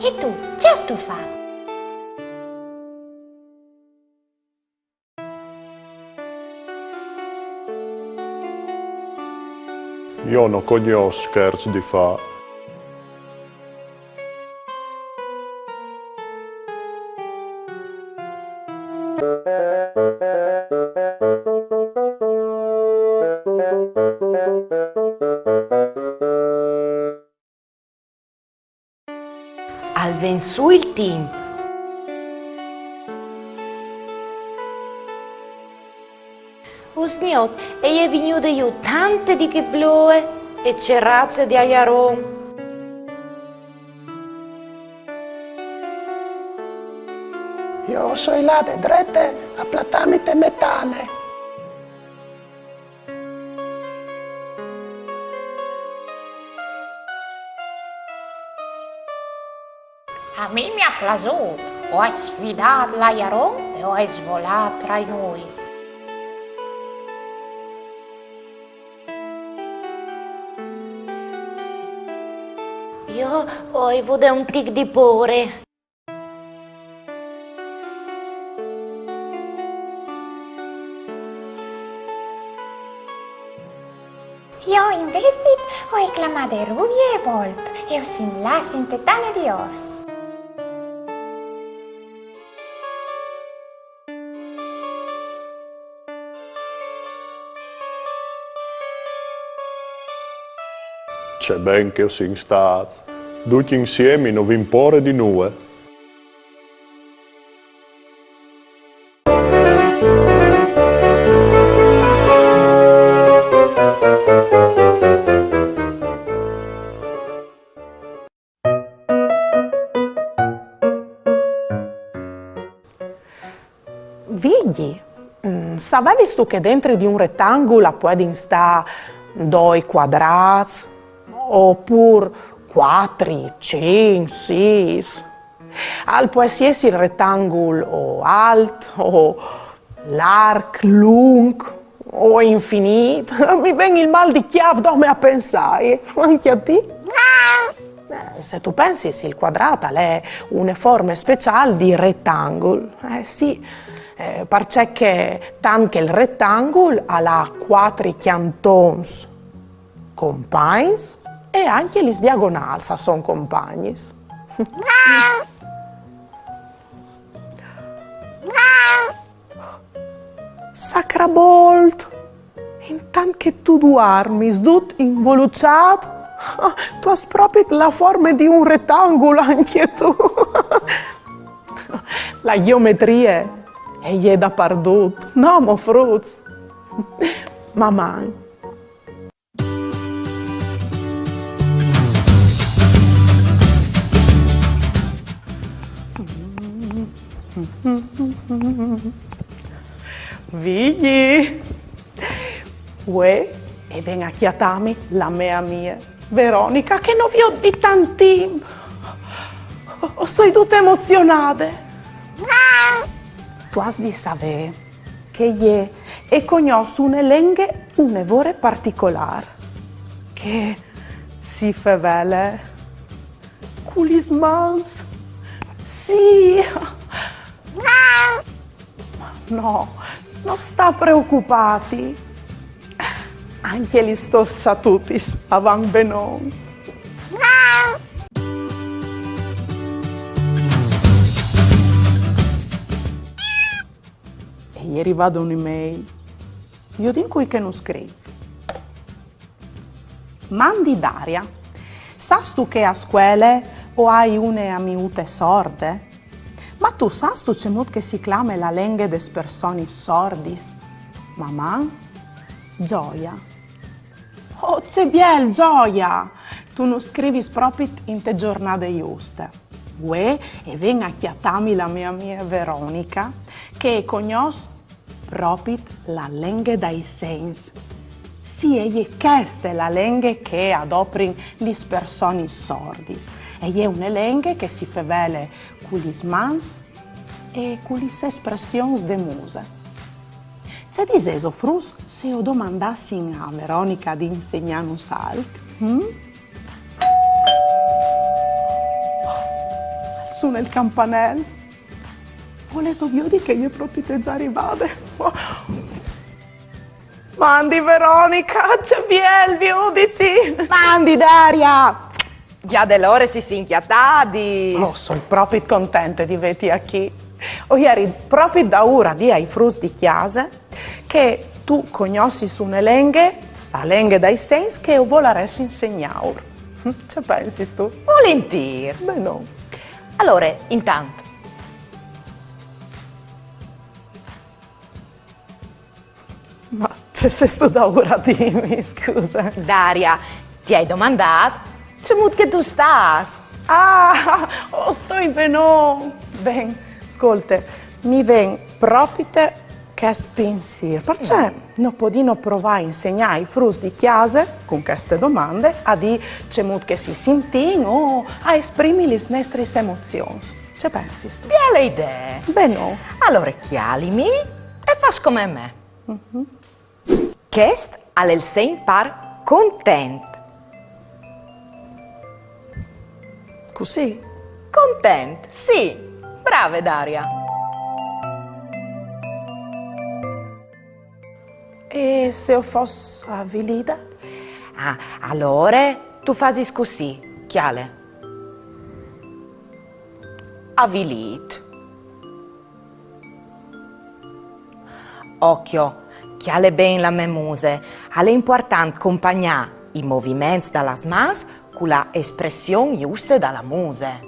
E tu, ce âstu fat? Jo no cognòs scherçs di fâ. Al ven sù il timp. Usgnot e je vignude jù tante di chê bloe e ce raze di aiaron. Jo o soi lade drete a platâmi te mê tane. A mi mi à plasût, o ai sfidât l'aiaron e o ai svolât tra i nûi. Jo o ai vude un tic di pôre. Jo invezit o ai clamade Ruvie e Volp e o sin lâts inte tane di ors. Ce ben che o sin stâts. Ducj insiemi no vin pôre di nuie. Vigji, mm, savevistu che dentri di un retangul a puedin stâ doi cuadrâts, opûr cuatri, cinc, sîs? Al pues jessi il retangul o alt, o larc, lunc, o infinît. Mi ven il mâl di cjâf dome a pensâi. Ancje a ti? Eh, se tu pensis, il cuadrât al è une forme speciâl di retangul. Eh sì, eh, parcè che tant che il retangul al à cuatri cjantons compagns e ancje lis diagonâls a son compagnis. Sacrabolt! Intant che tu duarmis dut involuçât, tu âs propit la forme di un retangul ancje tu. La gjeometrie e je dapardut, no mo fruts? Maman! Vigji! Vuê e ven a cjatâmi la mê amie Veronica, che no viôt di tant timp. O soi dute emozionade. Tu âs di savê che jê e cognòs une lenghe une vore particolâr, che si fevele cu lis mans. Sì! No, no sta preocupâti. Ancje lis tôs çatutis a van benon. E je rivade une mail. Viodìn cui che nus scrîf. Mandi Daria, sâstu che a scuele o ai une amiute sorde? Ma tu sâstu cemût che si clame la lenghe des personis sordis? Maman? Gioia. Oh, ce biel, Gioia! Tu nus scrivis propit inte zornade juste. Vuê e ven a cjatâmi la mê amie Veronica, che e cognòs propit la lenghe dai segns. Sì, e je cheste la lenghe che a doprin lis personis sordis. E je une lenghe che si fevele cu lis mans e cu lis espressions de muse. Ce disêso, fruts, se o domandassin a Veronica di insegnânus alc? Hm? Al sune il campanel. Volêso viodi che e je propit za rivade? Mandi Veronica, ce biel vioditi! Mandi Daria! Za de la ore si sin cjatadis. Oh, o soi propit contente di vêti achì. O jeri propit daûr a dî ai fruts di cjase che tu cognossis une lenghe, la lenghe dai segns, che o volarès insegnâur. Ce pensistu? Volintîr. Benon. Alore, intant, Ma ce sêstu daûr a dîmi, scuse? Daria, ti ai domandât cemût che tu stâs. Ah, o stoi benon. Ben, scolte, mi ven propite chest pinsîr. Parcè no podìno provâ a insegnâ ai fruts di cjase, cun cheste domande, a dî cemût che si sintìn o a esprimi lis nestris emozions. Ce pensistu? Biele idee. Benon. Alore cjalimi e fâs come me. Chest al è il segn par content. Cussì? Content, sì. Brave, Daria. E se o fos avilide? Ah, alore tu fasis cussì, cjale. Avilît. Ocjo, cjale ben la mê muse, al è impuartant compagnâ i moviments da las mans cu la espression juste da la muse.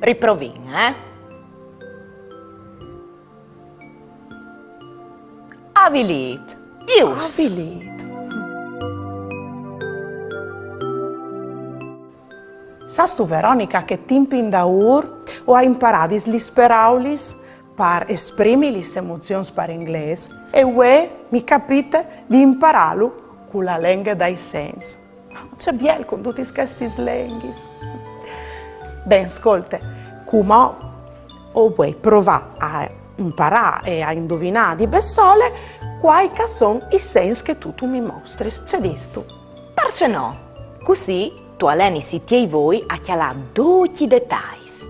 Riprovìn, eh? Avilît. Just. Avilît. Sâstu, Veronica, che timp indaûr o ai imparât lis peraulis par esprimi lis emozions par inglês, e vuê mi capite di imparâlu cu la lenghe dai sens. Ce biel cun dutis chestis lenghis. Ben, scolte, cumò o vuei provâ a imparâ e a induvinâ di bessole cuâi che a son i sens che tu, tu mi mostris. Ce distu? Parcè no? Cussì tu alenis i tiei voi a cjalâ ducj i detais.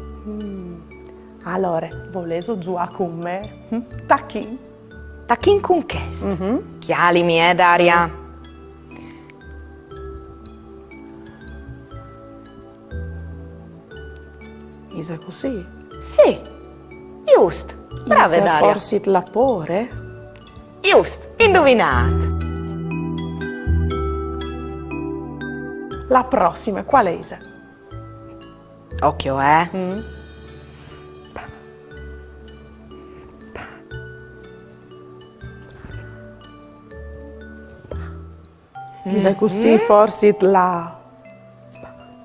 Alore, volêso zuâ cun me? Hm? Tachìn. Tachìn cun chest. Cjalimi, eh, Daria. Ise cussì? Sì, just. Brave, Ise Daria. Forsit la pôre? Just, induvinât. La prossime, cuale ise? Ocjo, eh. Ise cussì forsit la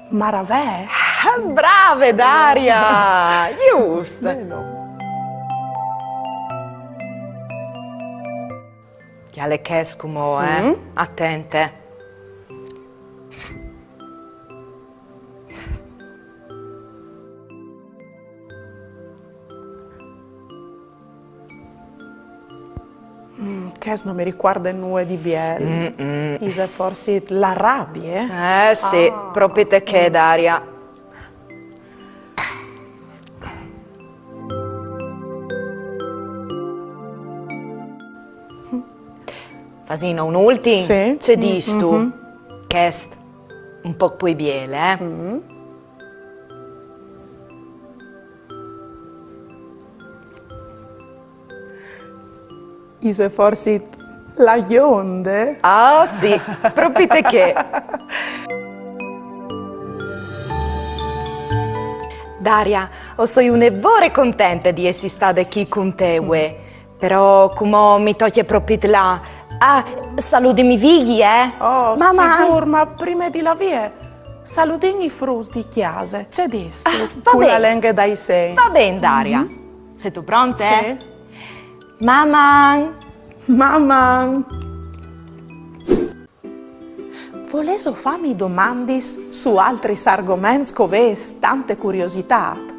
maravee? Brave, Daria! Just! Benon. Cjale chest cumò, eh? Atente. Mm, chest no mi ricuarde nuie di biel. Ise forsit la rabie? Eh sì, propite chê, Daria. Fasìno un ultin? Sì. Ce distu? Chest un pôc plui biel, eh? Ise forsit la gjonde? Ah, sì, propite chê. Daria, o soi une vore contente di jessi stade chi cun te vuê, però cumò mi tocje propit lâ. Ah, saludimi Vigji, eh? Oh, Maman! Sigûr, ma prime di lâ vie, saludìn i fruts di cjase, ce distu? Ah, va ben. Cu la lenghe dai sens. Va ben, Daria. Sêstu pronte? Sì. Maman! Maman! Volêso fâmi domandis su altris argoments che o vês tante curiositât?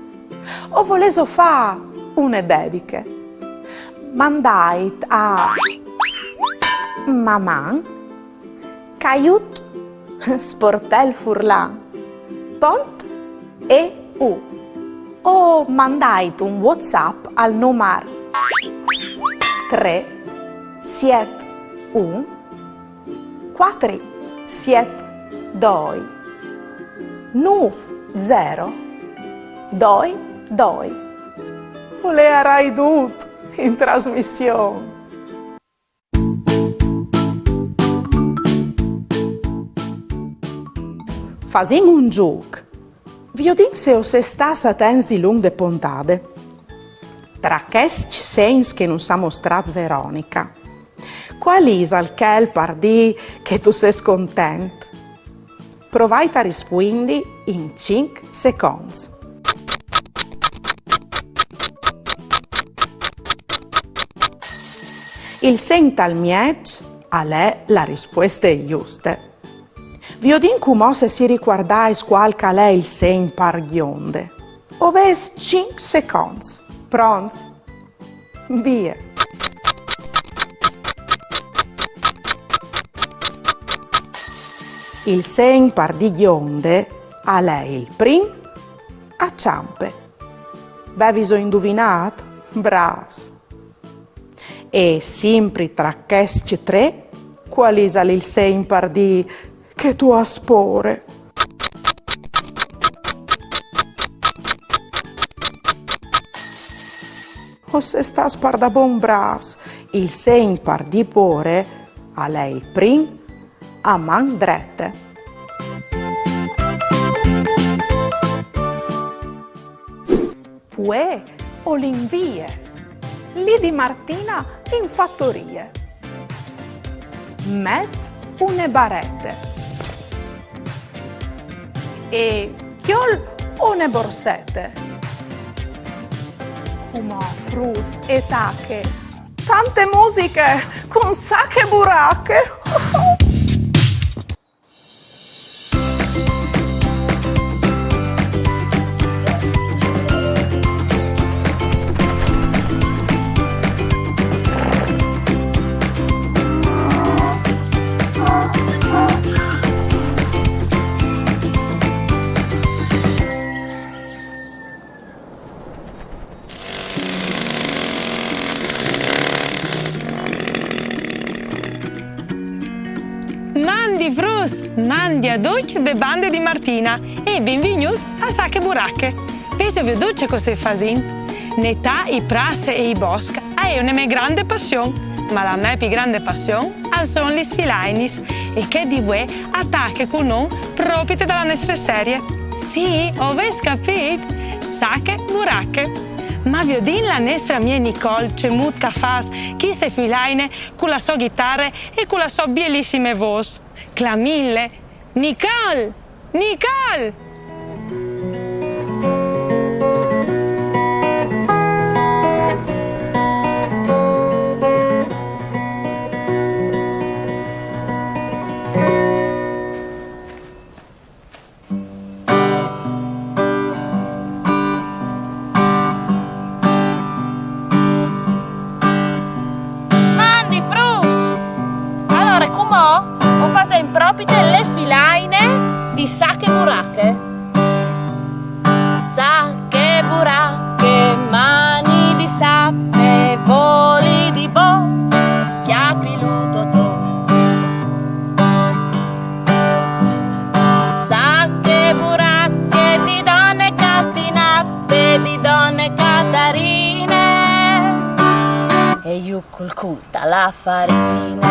O volêso fâ une dediche? Mandait a maman caiut sportel furlan pont e u o mandait un WhatsApp al numar trê siet un cuatri siet doi nûf zero doi doi. O leiarai dut in trasmission. Fasìn un zûc. Viodìn se o sês stâts atents dilunc de pontade. Tra chescj segns che nus à mostrât Veronica, Cuâl isal chel par dî che tu sês content? Provait a rispuindi in cinc seconts. Il segn tal mieç al è la rispueste juste. Viodìn cumò se si ricuardais cuâl che al è il segn par gjonde. O vês cinc seconts. Pronts? Vie! Il segn par dì gjonde al è il prin a çampe. Vêso induvinât? Brâfs! E simpri tra chescj trê, cuâl isal il segn par dî che tu âs pôre? O sês stâts pardabon brâfs. Il segn par dî pôre al è il prin a man drete. Vuê o lin vie, li di Martina in fatorie. Met une barete e cjol une borsete. Cumò fruts e tache tante musiche cun Sache Burache. Mandi fruts, mandi a ducj de bande di Martina e benvignûts a Sache Burache. Vêso viodût ce che o stoi fasint? Netâ i prasse e i boscj e je une mê grande passion, ma la mê plui grande passion a son lis filainis, e chê di vuê a tache cun nô propite da la nestre serie. Sì, o vês capît? Sache Burache. Ma viodìn la nestre amie Nicole cemût che e fâs cheste filaine cu la sô ghitare e cu la sô bielissime vôs. Clamìnle! Nicole! Nicole! Mandi fruts! Alore, cumò o fasìn propite la filaine di Sache Burache. Sache burache, mani di sape, voli di bo, cjapilu Totò. Sache burache di done Catinate, di done Catarine, e jù cul cûl ta la farine.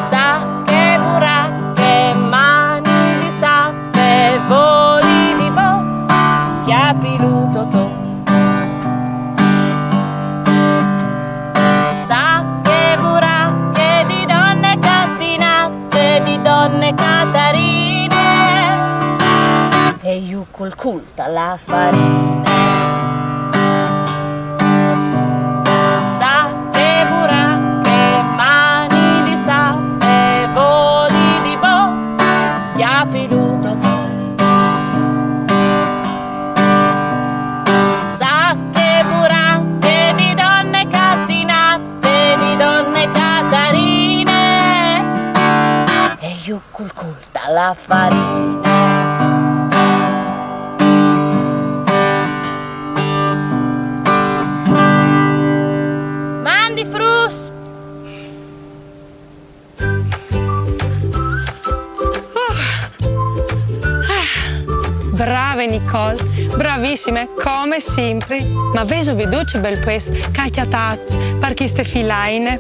Sache burache, mani di sape, voli di bo, cjapilu Totò. Sache burache di done Catinate, di done Catarine, e jù cul cûl ta la farine. Sache burache, mani di sape, voli di bo, cjapilu Totò. Sache burache di done Catinate, di done Catarine, e jù cul cûl ta la farine. Mandi fruts! Brave Nicole, bravissime, come simpri. Ma vêso viodût ce biel puest che o ai cjatât par cheste filaine?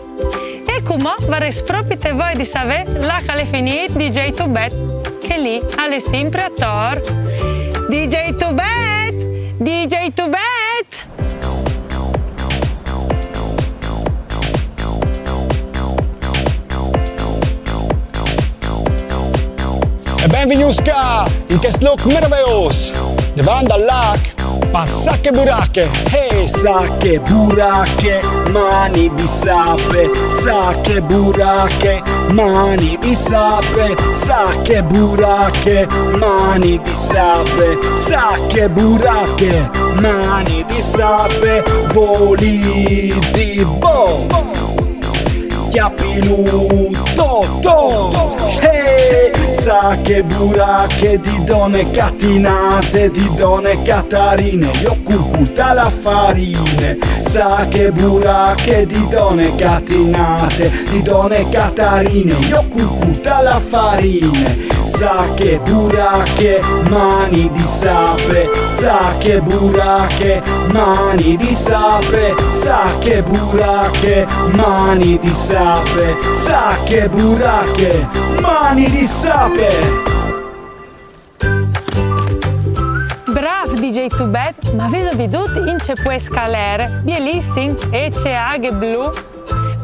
E cumò o varès propite voie di savê là che al è finît D J Tubet, che li al è simpri ator. D J Tubet! D J Tubet! Benvignûts ca in chest lôc meraveôs, davant dal lâc, par Sache Burache. Hey, Sache Burache, mani di sape, Sache Burache, mani di sape, Sache Burache, mani di sape, Sache Burache, mani di sape, voli di bo. Cjapilu, to, to. Hey! Sache Burache di done Catinate, di done Catarine, jo cûl cûl ta la farine. Sache Burache di done Catinate, di done Catarine, jo cûl cûl ta la farine. Sache Burache, mani di sape, Sache Burache, mani di sape, Sache Burache, mani di sape, Sache Burache, mani di sape. Brâf D J Tubet, ma vêso viodût in ce puest che al jere? Bielissim, e ce aghe blu.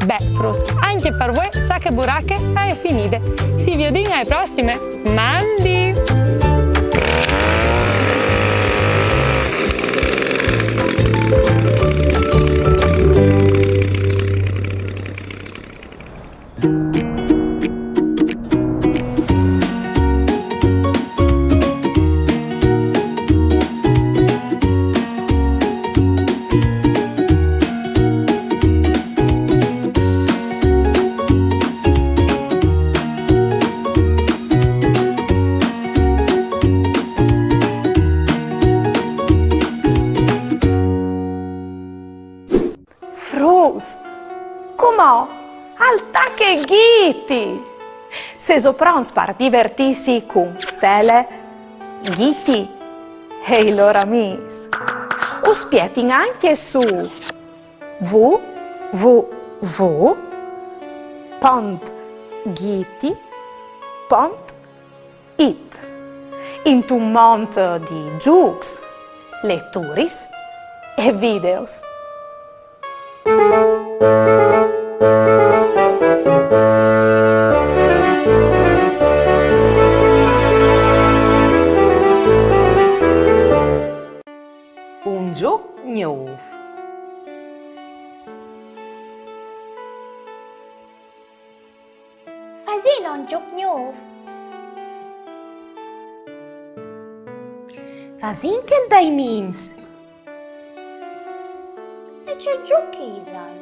Beh, fruts, ancje par vuê Sache Burache e je finide. Si viodìn ae prossime. Mandi! Fruts, cumò al tache Ghiti! Sêso pronts par divertîsi cun Stele, Ghiti e i lôr amîs? Us spietin ancje su w w w pont ghiti pont it, intun mont di zûcs, leturis e videos. Un zûc gnûf. Fasìn un zûc gnûf. Fasìn chel dai mims. E ce zûc isal?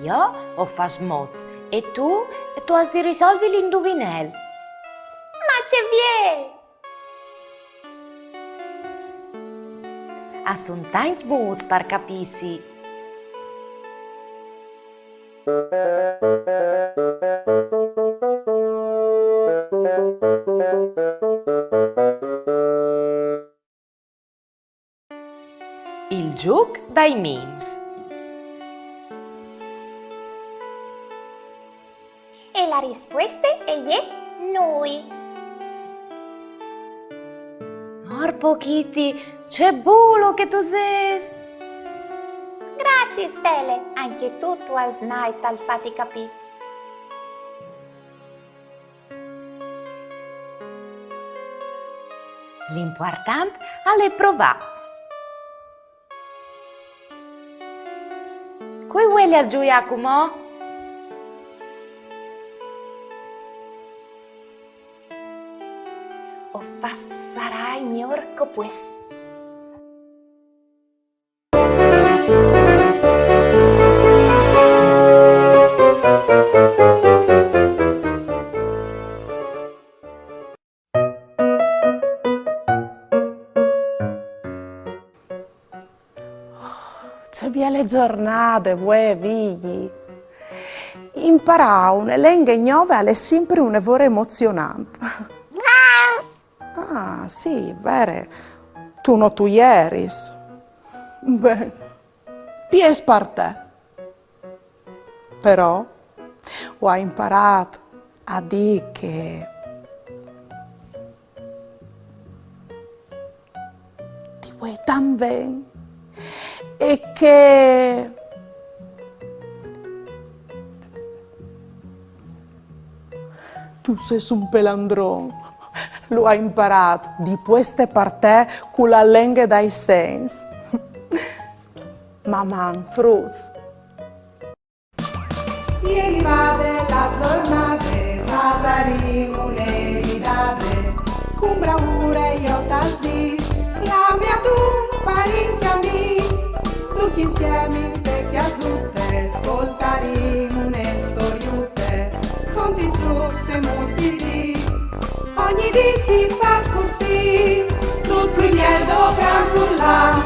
Jo o fâs mots e tu, tu âs di risolvi l'induvinel. Ma ce biel! A son tancj mûts par capîsi. Il zûc dai mims. E la rispueste e je nûi. Orpo Ghiti, ce bulo che tu sês! Graciis, Stele, ancje tu tu âs nait tal fâti capî. L'impuartant al è provâ. Cui vuelial zuiâ cumò? O fasarai miôr che o pues. Ce biele zornade vuê, Vigji! Imparâ une lenghe gnove al è simpri une vore emozionant. Ah, sì, vere, tu no tu jeris. Ben, piês par te. Però o ai imparât a dî che ti vuei tant ben e che... Tu sês un pelandron. Lu ai imparât di pueste par te cu la lenghe dai sens. Maman, fruts. E rivade la zornade, fasarìn une ridade, cun braure jo tal dîs, l'ambiatun parint e amîs, ducj insiemi inte cjasute, scoltarìn une storiute, conti trucs e muts di dì, ogni dì si fâs cussì, dut plui biel do gran furlan.